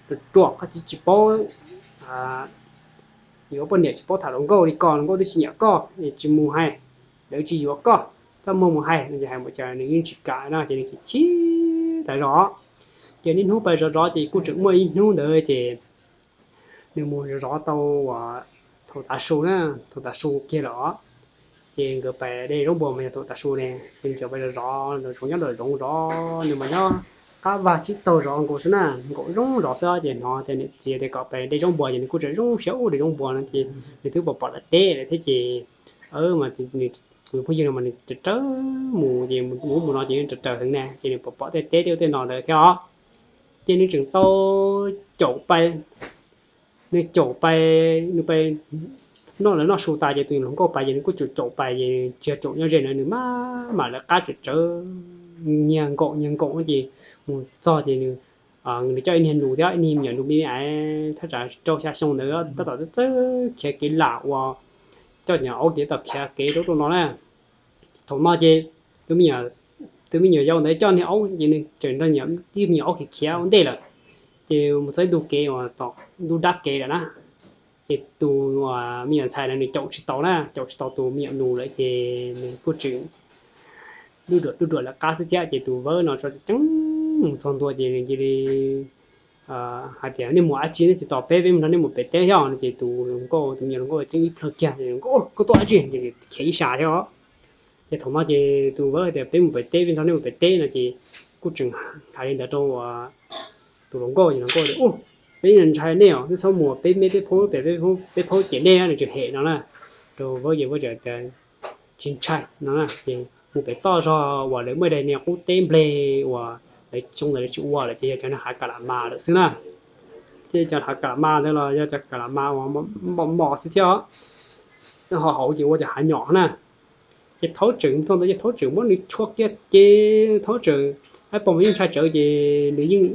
ruam ruam, koj tsis tsis paub yuav poj niam, tsis paub tham hluas nkauj li koj, hluas nkauj twb tsis nyiam koj, tsis mus hais, lawv tsis yuav koj, txaj muag mus hais no. Ces hais mus cas nws yeej tsis kam no ces nws chim chim tas zog. Ces niaj hnub pais zov zov ces kuj tseem muaj ib hnub ntawd ces nws mus zov zov tau uas thaum tav su na, thaum tav su kiag lawm os. Ces nkawd pais de zaub npua mas yog thaum tav su ne, ces nws tseem pais zov zov nraum zoov, nyob nraum zoov zov, nws mas nyob qab vag tsib taug zov nkaus xwb na, nkaum zoo zov xwb ces hnov tias niam txiv tias kom pais de zaub npua ces nws kuj tseem zoo siab ua de zaub npua no ces nws twb pom pom lawv teb lawm thiab ces mas kuv tus phooj ywg no mas nws raws raws mus ces mus ub mus no ces raws raws heev na ces nws pom pom tej teb tej ub tej no ntawd thiab os. Ces nws tseem tau caum pais, nws caum pais, nws pais noj lawv noj su tas ces tus hluas nkauj pais ces nws kuj caum caum pais ces tsis yog caum nyob ze na, nws mam mam lawv qab tsawv tsawv nyiag nkaum nyiag nkaum ces mus txog ces nws, nws coj ib niag nus thiab ib niag me nyuam nus me me thaj tsam rau xya xyoo ntawd tab tom txawj khiav kev lam uas coj nyuam aub kev tom khiav kev rau rau no na. Thaum no ces tus me nyuam yau ntawd coj niag aub ces nws tseem nrog ib me nyuam aub khiav khiav ua ntej lawm. Ces mus txog ib ntu kev uas tom ntu dab kev lawm na, ces tus me nyuam ntxhais na nws caum tsis tau na, caum tsis tau tus me nyuam nus lawm ces nws kuj tseem duj duam duj duam lawv qab xwb thiab ces tus vawb no tso ceev mus txog ntua ces nws cia li hais tias, Nej mus dab tsi, nej tsis tos peb, peb mus nrog nej mus pem teb thiab no. Ces tus hluas nkauj, tus me nyuam hluas nkauj ceeb ib plhaw kiag, Koj tuaj dab tsi? Khiav ib sas thiab os. Ces thaum no ces tus vawb tias, Peb mus pem teb, peb nrog nej mus pem teb no ces kuj tseem hais li ntawd rau tus hluas nkauj ces hluas nkauj tias, Ub, peb ntshai nej os, nej txhob mus, peb me peb phaub pem, peb phaub cem nej, nws tseem hem no na. Rau vawb ces vawb tias, Tsis ntshai no na. Ces mus pem toj zog uas lawv muaj daim niag qub teb npleg uas lawv xyoo ntawd lawv tsis ua lawm ces yog cov niag hav ka la mas lawm xwb na. Ces cov hav ka la mas ntawd los yog cov ka la mas uas mos mos xwb thiab, ho hauv ces ua cov hav nyom na. Ces thaub tseem txog ntawd ces thaub tseem muab nws chua kiag ces thaub tseem, pom mas yeej ntshai tsawv ces nws yeej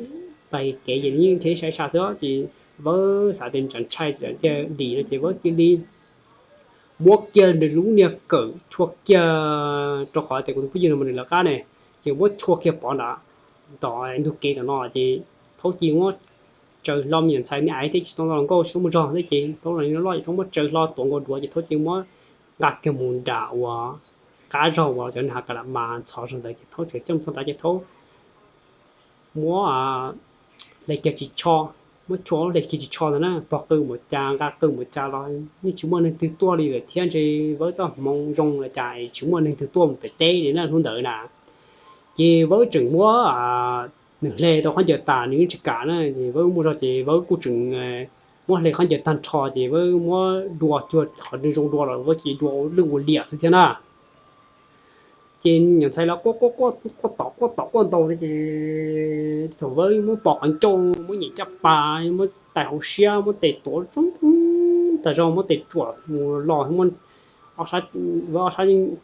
pais kev ces nws yeej nrhiav ib sab ib sab xwb ces Vawb xav tias tsam ntshai tiag dim no ces Vawb cia li muab kiag nws lub niag kawm chua kiag, rau qhov tias kuv tus phooj ywg no mas nws lawv qab ne, ces muab chua kiag pov nrad, tom ntug kev tom no ces thaub cia li muab tsaws hlo me nyuam ntxhais me aiv thiab tsis tau los nkauj tsis tau muaj zog thiab ces thaub los loj ces thaub muab tsaws hlo tuav nkaus duav ces thaub cia li muab nqa kiag mus nram uas qab zog uas cov nag ka la mas ntxhov zog ntawd ces thaub tseem coj txog nrad ces thaub muab hle kiag ris tsho, muab chua hle kiag ris tsho ntawd na, pog qw mus cas nqa qw mus cas los yeej tsis muaj neeg twg tuaj li lawm thiab ntshe Vawb txoj hmoov zoo los cas tsis muaj neeg twg tuaj mus pem teb li na hnub ntawd na. Ces Vawb tseem muab nws hle tau khaub ncaws tas nws yeej tsis kam na ces Vawb muaj zog ces Vawb kuj tseem muab hle khaub ncaws tag nrho ces Vawb muab dua cuag qhov zoo dua los Vawb cia li dua lwj ua liam xwb thiab na. Ces me nyuam ntxhais los quaj quaj quaj tom quaj tom quaj ntau no ces thaum Vawb muab pom qhov ncauj muab nyem caj pas muab tais hauv siab muab tes tuav tag zog muab tes tsuam mus los Vawb ob sab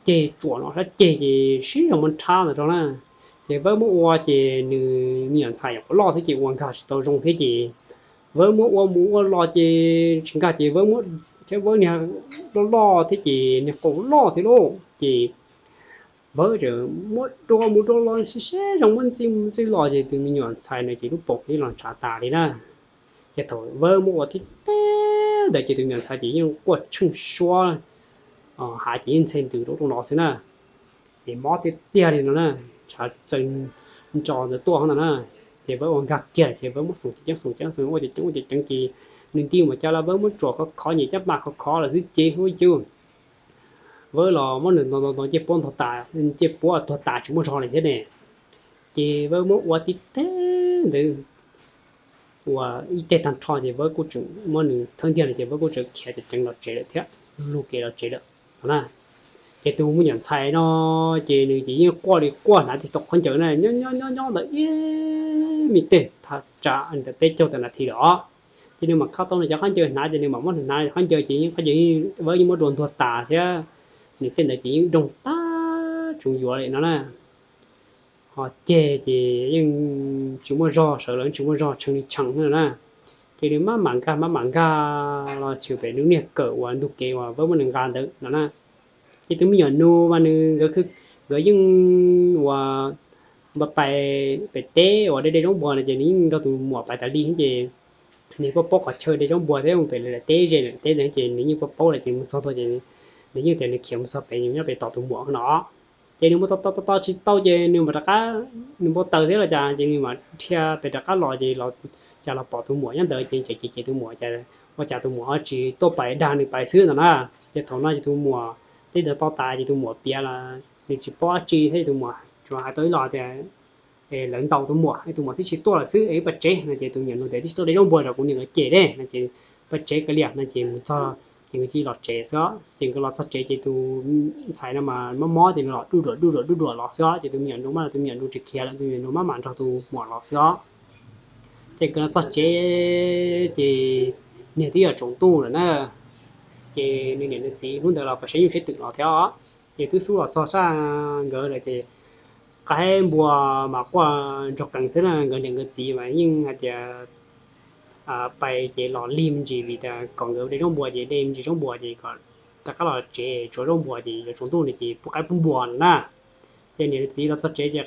ceg tsuam no ob sab ceg ces sib zog muab nrhab tas zog na. Ces Vawb muab ua ces nws me nyuam ntxhais nyuam qhuav loj thiab ces ua nkag tsis tau zoo thiab ces Vawb muab ua mus ua los ces tsis nkag ces Vawb muab thiab Vawb niag loj loj thiab ces niag qau loj thiab lauj ces Vawb tseem muab dua mus dua los sib sib zog muab ntxij mus ntxij los ces tus me nyuam ntxhais no ces lub paum cia li los ntshav tas li na. Ces thaum Vawb muab ua tib teb ntawd ces tus me nyuam ntxhais ces yeej quaj tsheej suab, hav ces yeej ntxhe ntws rau rau no xwb na. Ces mob tiag tiag li no na, ntshav txaws ntso ntawd tuaj no na. Ces Vawb ua nkag kiag ces Vawb muab xoom ceev xoom ceev xoom ua ceev ceev ua ceev ceev ces nws nti mus cas los Vawb muab tsuam khov khov nyem caj pas khov khov lawm xwb ces ua cas Vawb los muab nws ntaus ntaus ntaus ncej puab ntaus tas, ncej puab tuag tas tsis muaj zog li thiab ne. Ces Vawb muab ua tib teg ntawd ua ib teg tag nrho ces Vawb kuj tseem muab nws thawb ntiag no ces Vawb kuj tseem khiav ceev ceev los tsev lawm thiab, lug kev los tsev lawm no na. Ces tus me nyuam ntxhais no ces nws ces yeej quaj li quaj hnav tsis tau khaub ncaws na, nyob nyob nyob nyob ntawd ib me teg thaj tsam ntawm peb caug tawm nas this lawm os. Ces nws mam khau tau nws cov khaub ncaws hnav ces nws mam muab hnav khaub ncaws ces yeej khaub ncaws Vawb yeej muab dua ntuag tas thiab, nws tej ntawd ces yeej doog tag tsuas yuav li no na. Ho ceg ces yeej tsis muaj zog, sawv los tsis muaj zog, tshee li tshee na. Ces nws maj mam nkag maj mam nkag los tshwm pem nws niag kawm uas ntug kev uas Vawb muab nws nqa ntawd no na. Ces tus me nyuam nus mas nws nkawd, nkawd yeej uas npa pais pem teb uas dej dej zaub npuas no ces nws yeej nrog tus muam pais tas li ces nws paub paub qhov chaw dej zaub npuas thiab mus pem lawv teb ze lawm teb ntawd ces nws yeej paub paub lawm ces mus txog tuaj ces nws yeej tias nws khiav mus txog pem nyob pem tos tus muam no. Ces nws mus tos tos tos tsis tau ces nws mam rov qab, nws npau taws thiab los cas ces nws mam dhia pem rov qab los ces cas los pom tus muam nyob ntawd ces tseem cem cem tus muam cas ua cas tus muam ho tsis tuaj pais dag nws pais xwb ntawd na. Ces thaum no ces tus muam tej ntawd to tas ces tus muam piav los nws tsis paub dab tsi thiab tus muam tsuas hais tau ib los tias lawv ntaus tus muam, tus muam thiaj tsis tuaj lawm xwb, wb pab tsev no ces tus me nyuam nus tias twb tsis tuaj de zaub npuas tsam kuv niam nkawd cem ne no ces pab tsev kiag li no ces mus txog ces nkawd cia li los tsev xwb. Ces nkawd los txog tsev ces tus ntxhais no mas mob mob ces nws los duj duam duj duam duj duam los xwb os. Ces tus me nyuam nus mas tus me nyuam nus tsis khiav lawm, tus me nyuam nus maj mam nrog tus muam los xwb os. Ces nkawd los txog tsev ces niag twb yog tsaus ntuj lawm na. Ces nws niam nws txiv hnub ntawd los pab saib nyuj saib twm los thiab os. Ces twb xub los txog sab nkawd lawm ces qaib npua mas quaj ntsoog qees xwb na, nkawd niam nkawd txiv mas yeej hais tias pais ces los lig me ntsis vim tias kom nkawd de zaub npuas ces de me ntsis zaub npuas ces kom rov qab los tsev tshuav zaub npuas ces yuav tsaus ntuj no ces pub qaib pub npua no na. Ces niam nws txiv los txog tsev ces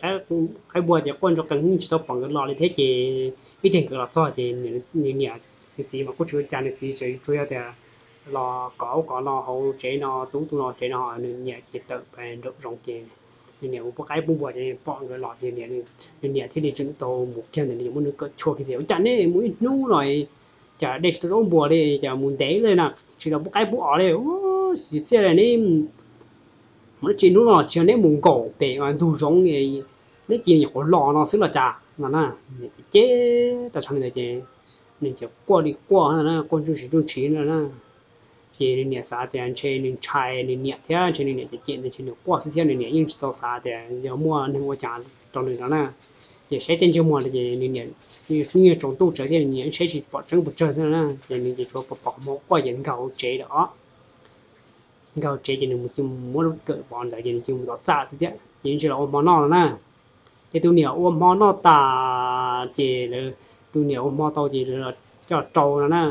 qaib npua ces quaj ntsoog qees tsis tau pom nkawd los li thiab ces ib teg nkawd los txog ces nws niam nws txiv mas kuj tsis ua cas, nws txiv tsuas yog tias los kov ub kov no hauv tsev no, tu ub tu no tsev no, nws niam ces tawm pais nraum zoov ces nws niam mus pub qaib pub npua ces pom nkawd los ces nws niam thiaj li tseem tau mus kiag ntawd, nws muab nws kawm tshuaj kiag tias ua cas neb mus ib hnub no cas de tsis tau zaub npuas li, cas mus ntev li na, tsis los pub qaib pub os li, txiv txiaj li neb mus dab tsi hnub no tsis yog neb mus nkaum pem ntug zoov, neb cia li nyuam qhuav los no xwb los cas no na. Ces ces tau tshaj li ntawd ces nws ces quaj li quaj na, quaj ntsuj ntshis ntsuj ntshis no na. Ces nws niam xav tias ntshe nws ntshai nws niam thiab ntshe nws niam cem cem nws, ntshe nws quaj xwb thiab nws niam yeej tsis tau xav tias yog muaj neeg ua cas rau nws no na. Ces saib tej ntsej muag ces nws niam, nws niam tsaus ntuj tsawv thiab nws niam saib tsis pom tseeb pes tsawg xwb no na, ces nws ces tsuas pom pom qhov muag quaj ces nkag hauv tsev lawm os. nkaug tsev ces nws mus muab lub kawm pov ntawd ces nws cia li mus tom txaj xwb thiab ces yeej tsis los ua hmo noj no na. Ces tus niam ua hmo noj tas ces lawv, tus niam ua hmo tau ces coj rau no na,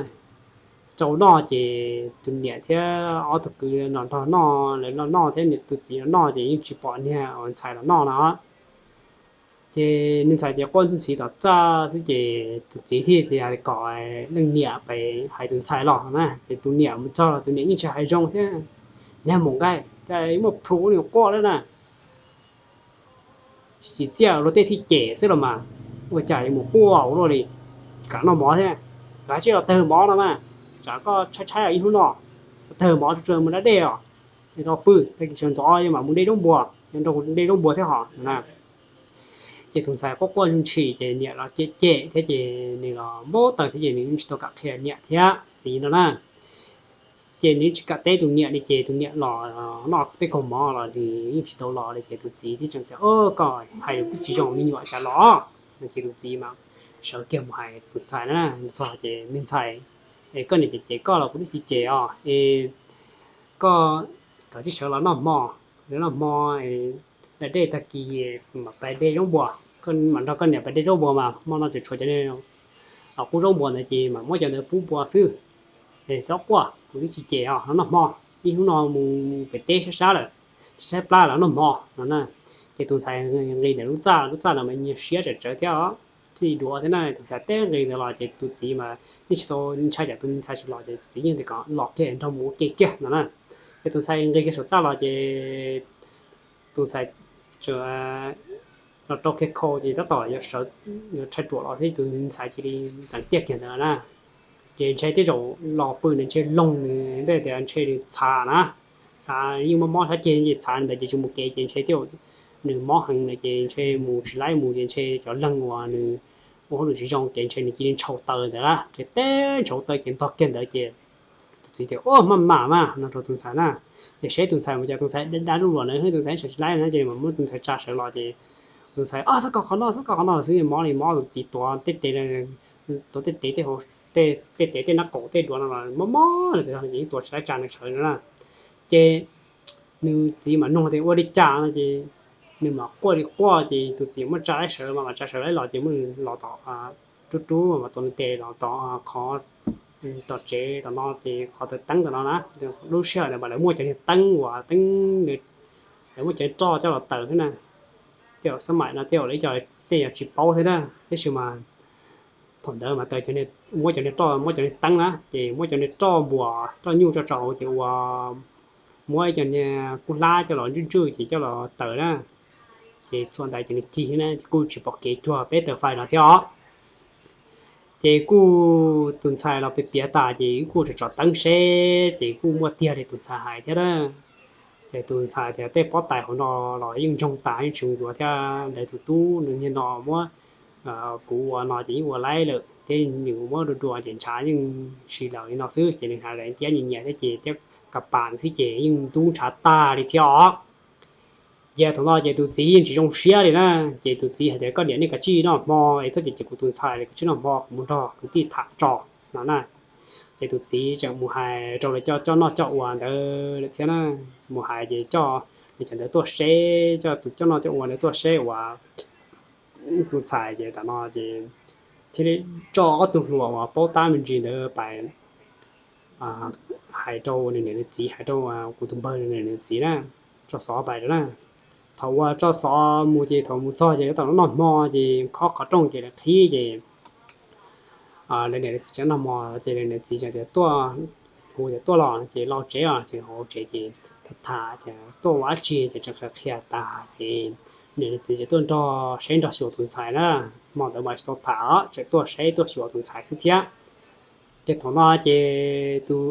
rau noj ces tus niam thiab ob tug kwv los nrog noj, lawv los noj thiab tus txiv los noj ces yeej tsis pom niag ntxhais los noj no. Ces niag ntxhais ces quaj ntxhwb ntxhiv tom txaj xwb ces tus txiv thiaj kom leej niam pes hais tus ntxhais los na. Ces tus niam mus txog los tus niam yeej tsis hais zoo thiab, niag mus nqaij muaj plhu nws quaj lawm na. Tsis txiaj luag tej thiaj cem xwb los mas, ua cas yuav mus quaj ua luaj li, kam noj mov thiab. Koj cia li los tawg mov no mas, tsam koj tshaib tshaib ib hnub no, los tawg mov tso mus da dej os, rau pw, tag kis sawv ntxov mam mus de zaub npua, nrog kuv de zaub npua thiab hos na. Ces tus ntxhais quaj quaj ntshis ces niam los cem cem thiab ces nws los npau taws thiab ces nws yeej tsis tau kam qhia niam thiab txiv no na. Ces nws tsis kam teb tus niam li ces tus niam los noj peb kaug mov los nws yeej tsis tau los li ces tus txiv thiaj tseem tias, Koj hais lus twb tsis zoo me nyuam cas los no. Ces tus txiv mas sawv kiag mus hais tus ntxhais na, mus txog ces, Me ntxhais, es koj niam cem cem koj los kuv twb tsis cem os, es koj kav tsij sawv los noj hmo, noj hmo da dej tag kis mam pais de zaub npua, koj mam nrog koj niam pais de zaub npua mas hmo no tseem tshuav cov qub zaub npua ntawd ces mam muab cov ntawd pub npua xwb. Txhob quaj, kuv twb tsis cem os, noj hmo, ib hnub no mus pem teb sab sab lawm, saib plab los noj hmo no na. Ces tus ntxhais nqis ntawm lub txaj, lub txaj no mas nyias siab tsawv tsawv thiab os, txij duav thiab na. Tus ntxhais teb nqis ntawd los ces tus txiv mas yeej tsis tau ntshai tsam tus ntxhais tsis los ces tus txiv yeej tias kom los kiag nrog mus ua ke kiag no na. Ces tus ntxhais nqis kiag saum txaj los ces tus ntxhais los rau kiag khau ces tab tom yuav sawv, yuav rhais ruam los thiab tus ntxhais cia li ntxeev tiaj kiag ntawd na. Ces ntshe tej zaum los pw nws ntshe loog nws ntej tias ntshe nws txhav na, txhav yeej mob mob sab ceg ces txhav ntawd ces tsis mus kev ces ntshe tej zaum nws mob heev na ces ntshe mus tsis laib mus ces ntshe cov leeg uas nws ua hauj lwm tsis zoo ces ntshe nws cia li ntshaus taws ntawd na, ces teb ntshaus taws ces ntog kiag ntawd ces tus txiv tias, Ua maj mam mas no rau tus ntxhais na. Ces seb tus ntxhais mus cas tus ntxhais dab dab luaj luaj na, tus ntxhais tsis laib na ces mam muab tus ntxhais tsa sawv los ces tus ntxhais, Xav kom qhov no, xav kom qhov no xwb, mob li mob, tus txiv tuav tej tes, tuav tej tes, tej hauv, tej tes, tej nab qaum, tej duav no los mob mob li ces yeej tuav tsis laib tsa nws sawv no na. Ces nws txiv mam nug tias ua li cas no ces nws mam quaj li quaj ces tus txiv muab tsa laib sawv mas mam tsa sawv laib los ces muab nws los tom rub rub mas tuav nws tes los tom qhov, tom tsev tom no ces qhov taws teeb tom no na. Lub sij hawm ntawd mas lawv muaj cov niag teeb uas teeb, lawv muaj cov roj coj los taws xwb na. Tej zaum xab maim no tej zaum lawv cov tej yog tsis paub thiab na, tab sis mas thaum ntawd mas taws, muab cov niag roj, muab cov niag teeb na ces muab cov niag roj npuas roj nyuj tso rau hauv ces ua, muab ib cov niag kub hlab coj los ntswj ntswj ces coj los taws na. Ces txhua ntawd ces nws cig na ces kuj tsis pom kev cuag peb taws fais no thiab os. Ces kuj tus ntxhais los piav piav tas ces kuj tsom tsom teeb seb ces kuj muaj tiag li tus ntxhais hais thiab na. Ces tus ntxhais tias tej pob tais hauv no los yeej ntsoog tas yeej tsis yuav thiab, lawv tus tub nws niag no muab kuv ua no ces yeej ua laib lawm thiab, nws muab dua dua ces ntshav yeej si lawm li no xwb ces nws hais lawv thiab nyiam nyiam thiab ces thiab ka pas xwb ces yeej ntub ntshav tag li thiab os. Ces thaum no ces tus txiv yeej tsis zoo siab li na, ces tus txiv hais tias koj niam nej kav tsij noj hmo es txhob cem cem kuv tus ntxhais li, kav tsij noj hmo kuv mus nrog kwv tij tham tso no na. Ces tus txiv tseem mus hais rau lawv coj coj noj coj ua ntawd lawm thiab na, mus hais ces coj nws cov ntawd tuaj seb, coj tus coj noj coj ua ntawd tuaj seb uas tus ntxhais ces tam no ces thiaj li coj ob tug hluas uas paub tab me ntsis ntawd pais hais rau nws niam nws txiv, hais rau kuv tus npawg nws niam nws txiv na, tso xov pais na. Thaum uas tso xov mus ces thaum mus txog ces tab tom noj hmo ces khob qhov rooj ces lawv qhib ces lawv niam lawv txiv tseem noj hmo ces lawv niam txiv tseem tias tuaj, hu tias tuaj los ces lau tsev os, ces hauv tsev ces tham tham tias tuaj ua dab tsi ces tseem qhia qhia tas ces niam nws txiv ces tuaj nrog saib nrog xyuas tus ntxhais na. Hmo ntawd mas tsis tau tham os, tseem tuaj saib tuaj xyuas tus ntxhais xwb thiab. Ces thaum no ces tus,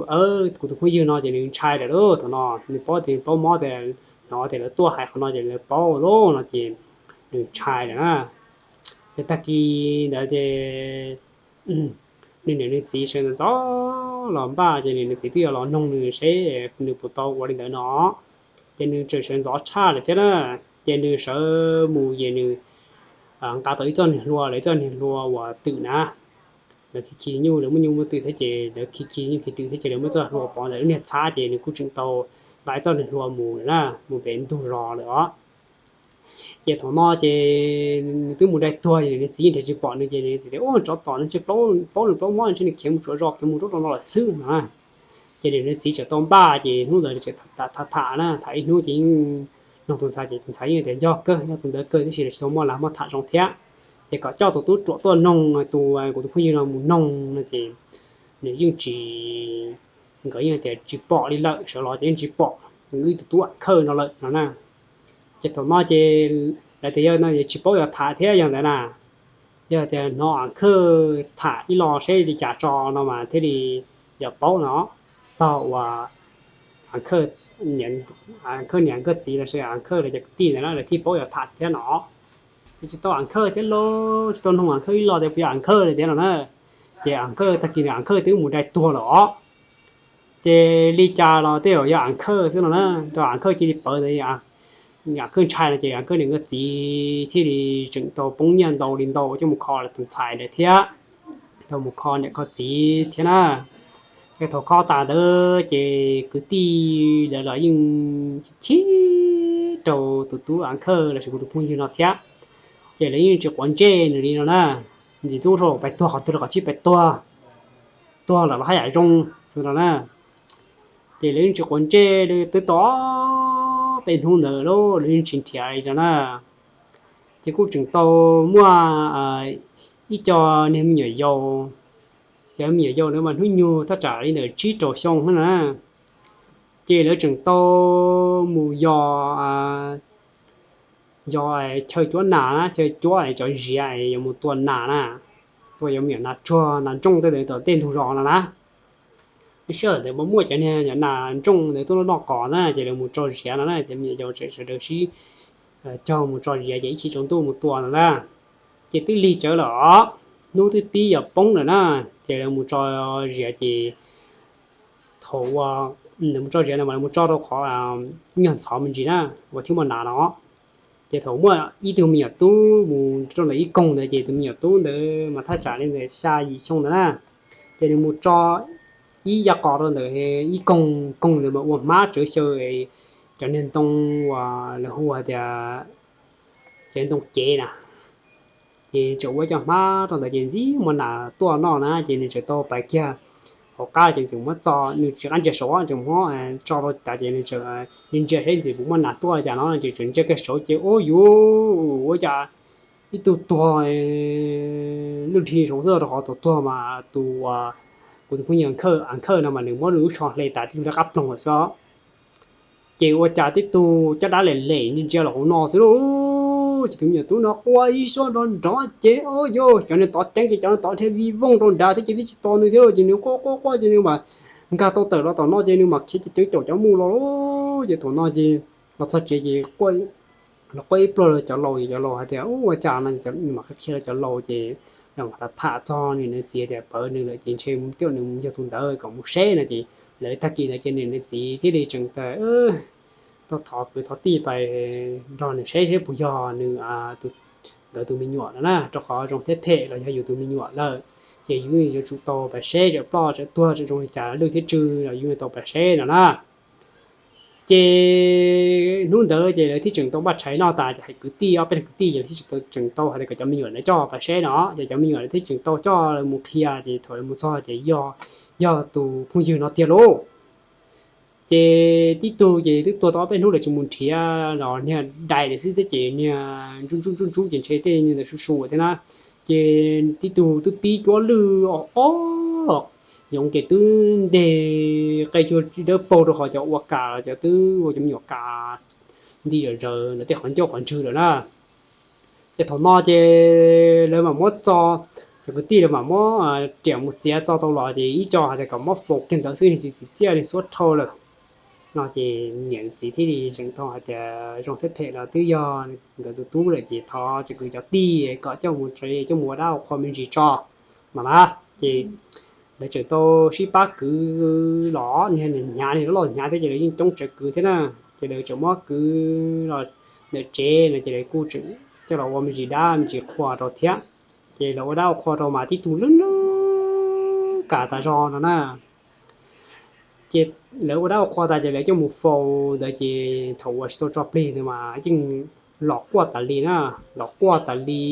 kuv tus phooj ywg no ces nws ntshai lawm lauj, thaum no nws paub tias, paub mob tias, hnov tias lawv tuaj hais qhov no ces lawv paub lauj no ces nws ntshai lawm na. Ces tag kis ntawd ces nws niam nws txiv sawv ntxov ntxov los npaj ces nws niam nws txiv twb yuav los noog nws seb nws puas tau ua li ntawd no. Ces nws tseem sawv ntxov tshaj lawm thiab na. Ces nws sawv mus ces nws nqa tau ib txoj niag hlua, lawv ib txoj niag hlua uas twm na. Lawv khi khi nyuj, lawv muaj nyuj muaj twm thiab ces lawv khi khi nyuj khi twm thiab ces lawv muaj txoj hlua pov ntawm lub niag txhab ces nws kuj tseem tau lawv txoj niag hlua mus na, mus pem ntug zos lawm os. Ces thaum no ces nws twb mus dai tuag, nws txiv nrhiav tsis pom nws ces nws txiv tias, Ua, tsov tom nws tsis paub, paub nws plaub mob, ntshe nws khiav mus tsuav zos, khiav mus rau no lawm xwb no. Ces nws txiv txawm tau npaj, ces hnub ntawd txawm tham tham na, tham ib hnub ces yeej nug tus ntxhais, ces tus ntxhais yeej tias, Yog kawg, yog tus ntawd kawg, tab sis lawv tsis tau muaj las muaj tham zoo thiab. Ces kom coj tus tub ruam tuaj noog, tus kuv tus phooj ywg no mus noog no ces nws yeej tsis, nkawd yeej tias tsis pom li lawm, sawv los ces yeej tsis pom ib tug tub Am Khawj no lawm no na. Ces thaum no ces lawv tias, Yog no es tsis paub yuav tham thiab yog ntawd na, yog tias hnov Am Khawj tham ib los seb li cas tso no mas thiaj li yuav paub no. Tog uas Am Khawj niam, Am Khawj txiv los sis Am Khawj lawv cov kwv tij ntawd na lawv thiaj paub yuav tham thiab no. Ces tsis tau Am Khawj thiab lauj, tsis tau noog Am Khawj ib los tias puas yog Am Khawj li thiab no na. Ces Am Khawj tag kis ntawd Am Khawj twb mus dai tuag lawm os. Ces li cas los tej zaum yog Am Khawj xwb no na, rau Am Khawj cia li pawv ntawd, Am Khawj ntshai no ces Am Khawj niam Am Khawj txiv thiaj li tseem tau poob nyiaj ntau li ntau coj mus kho tus ntxhais ntawd thiab, tau mus kho niam kho txiv thiab na. Ces thaum kho tas ntawd ces kwv tij lawv los yeej chim rau tus tub Am Khawj los sis kuv tus phooj ywg no thiab. Ces lawv yeej tsis quav ntsej nws li no na, ntxim ntxub rau pais tuag qhov twg los kom tsij pais tuag, tuag lawm los haj yam zoo xwb no na. Ces lawv yeej tsis quav ntsej li, twb tau peb hnub ntawd lawv yeej tsis nrhiav li no na. Ces kuj tseem tau muaj ib co niag me nyuam yaus, cov me nyuam yaus ntawd mas hnub nyoog thaj tsam li ntawm tsib rau xyoo na. Ces lawv tseem tau mus yos, yos chaw cuab nas na, chaw cuab cov ziav yuav mus tua nas na, tua yuav me nyuam nas tsuag nas ntsooj tej ntawd tom tej ntug zos no na. Lub sij hawm ntawd mas muaj cov niag nas ntsooj ntawd tuaj noj qos na, ces lawv mus tso ziav no na, ces me nyuam yaus sawv daws sib cog mus tso ziav ces ib chim tsaus ntuj mus tua no na. Ces twb lig tsawv lawm os, hnub twb pib yuav poob lawm na, ces lawv mus tso ziav ces thaum uas lawv mus tso ziav no mas lawv mus tso rau qhov nyuag ntxhov me ntsis na, uas thiaj muaj nas no. Ces thaum muaj ib tug me nyuam tub mus rau ntawm ib koog ntawd ces tus me nyuam tub ntawd mas thaj tsam li ntawm xya yim xyoo ntawd na, ces nws mus tso ib yav qos rau ntawm ib koog, koog ntawd mas ua hmab tsawv xyaw cov niag ntoo uas lawv hu hais tias cov ntoo cev na. Ces tseem ua cov hmab rau ntawd ces ntxim muaj nas tuaj noj na, ces nws tseem tau pais kiag hauv qab ces tseem muab txo, nws tsis qab ntsia saud, tseem muab tso rau tas ces nws tseem ntsia saib ntxim puas muaj nas tuaj li cas no, ces tseem ntsia kiag saud ces ua yuv, ua cas ib tug tuag lwj dhia saud xwb, rau qhov tus tuag mas tus, kuv tus phooj ywg Am Khawj no mas nws muab nws lub tsho hle tas tib tug liab qab ploog lawm xwb. Ces ua cas tib tug caj dab lem lem ntsia ntsia los hauv no xwb lauj. Ces tus me nyuam tub no quaj ib suab nrov nrov ces ua yuv, cov niag tod ceeb ces cov niag tod dhia vij voog rau nrad thiab ces twb tsis tos nws thiab lauj, ces nws quaj quaj quaj ces nws mas nkag tau tawm los tom no ces nws mas khiav ceev ceev caum cov mus los lauj. Ces thaum no ces los txog tsev ces los quaj ib pliag rau cov laus, ces cov laus hais tias ua cas no, nws mam qhia rau cov laus ces lawv mam tham tham txog nws niam txiv tias pawv nws lawm ces ntshe tej zaum nws yog tus ntawd kom mus saib no ces lawv tag kis ntawd ces nws niam txiv thiaj li tseem tias tau thov kwv thov tij pais nrog nws saib seb puas yog nws ntawd tus me nyuam no na, rau qhov zoo thiab phem los yog yus tus me nyuam lawm ces yus yuav tsum tau pais saib, tsam ploj tsam tuag tsam zoo li cas lwj thiab tsw los yus yuav tau pais saib no na. Ces hnub ntawd ces lawv thiaj tseem tau npaj tshais noj tas ces hais kwv tij, ob peb leeg kwv tij ces thiaj tseem tau hais tias kom cov me nyuam ntawd coj pais saib no, ces cov me nyuam thiaj tseem tau coj lawv mus qhia ces thaum lawv mus txog ces yog, yog tus phooj ywg no tiag lauj. Ces tib tug ces twb tuag tau ob peb hnub lawv tsis mus nrhiav los niag dais lawm xwb thiab ces niag ntsub ntsub ntsub ntsub ces ntshe tej ntawd su su thiab na. Ces tib tug twb pib cuab lwj o o yoov ces twb nteg qe cuag dawb paug rau qhov cov ua kas los cov twb ua cov me nyuam kas nti zom zaws lawv tej qhov ncauj qhov ntswg lawm na. Ces thaum no ces lawv mam muab txo, cov kwv tij lawv mam muab riam mus txiav txo tau los ces ib co hais tias kom muab faus kiag ntawd xwb, nws tsis txiaj nws xuab dhau lawm no ces niam txiv thiaj li tseem tau hais tias zoo thiab phem los twb yog nkawd tus tub lawm ces thov cov kwv cov tij kom coj mus tsev coj mus ua dab ua qhua me ntsis tso no na. Ces lawv tseem tau sib pab kwv los, niag hnyav, niag loj hnyav thiab ces lawv yeej coob tsawv kwv thiab na. Ces lawv tseem muab kwv los ntawm tsev no ces lawv kuj tseem coj los ua me ntsis dab me ntsis qhua rau thiab. Ces lawv ua dab ua qhua rau mas tib tug lwj lwj kas tas zog no na. Ces lawv ua dab ua qhua tas ces lawv coj mus faus ntawd ces thaum uas tsis tau tso plig ntawd mas yeej los quaj tas li na, los quaj tas li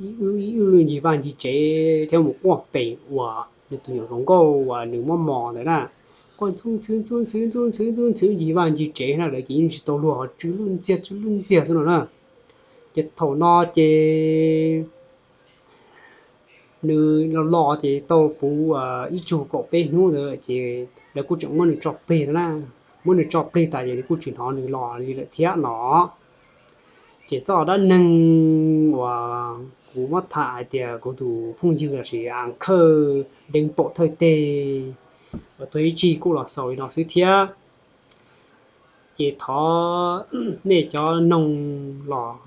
ib wb ib wb ncig vaj ncig tsev thiab mus quaj pem uas nws tus nyuam hluas nkauj uas nws muab mos ntawd na. Quaj ntxhwb ntxhwb ntxhwb ntxhwb ntxhwb ntxhwb ntxhwb ncig vaj ncig tsev na, lawv ces yeej tsis tau luag ho tsw lwj ntxiag tsw lwj ntxiag xwb no na. Ces thaum no ces nws los los ces tau puv ib tsug kaum peb hnub ntawd ces lawv kuj tseem muab nws tso plig na. Muab nws tso plig tas ces nws kuj tsis hnov nws los li lawm thiab no. Ces txoj dab neeg uas kuv muab tham hais tias kuv tus phooj ywg los sis a khawj deev paum thawj teg uas tuag ib tsig kuj los xaus li no xwb thiab. Ces thov nej cov noog los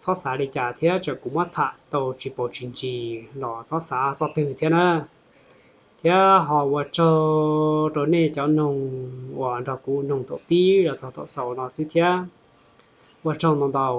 txhob xav li cas thiab, txawm kuv muab tham tau tsis paus tsis ntsis los txhob xav txoj twg thiab na. Thiab ho ua tsaug rau nej cov noog uas nrog kuv noog thaum pib los txog thaum xaus no xwb thiab. Ua tsaug ntau ntau.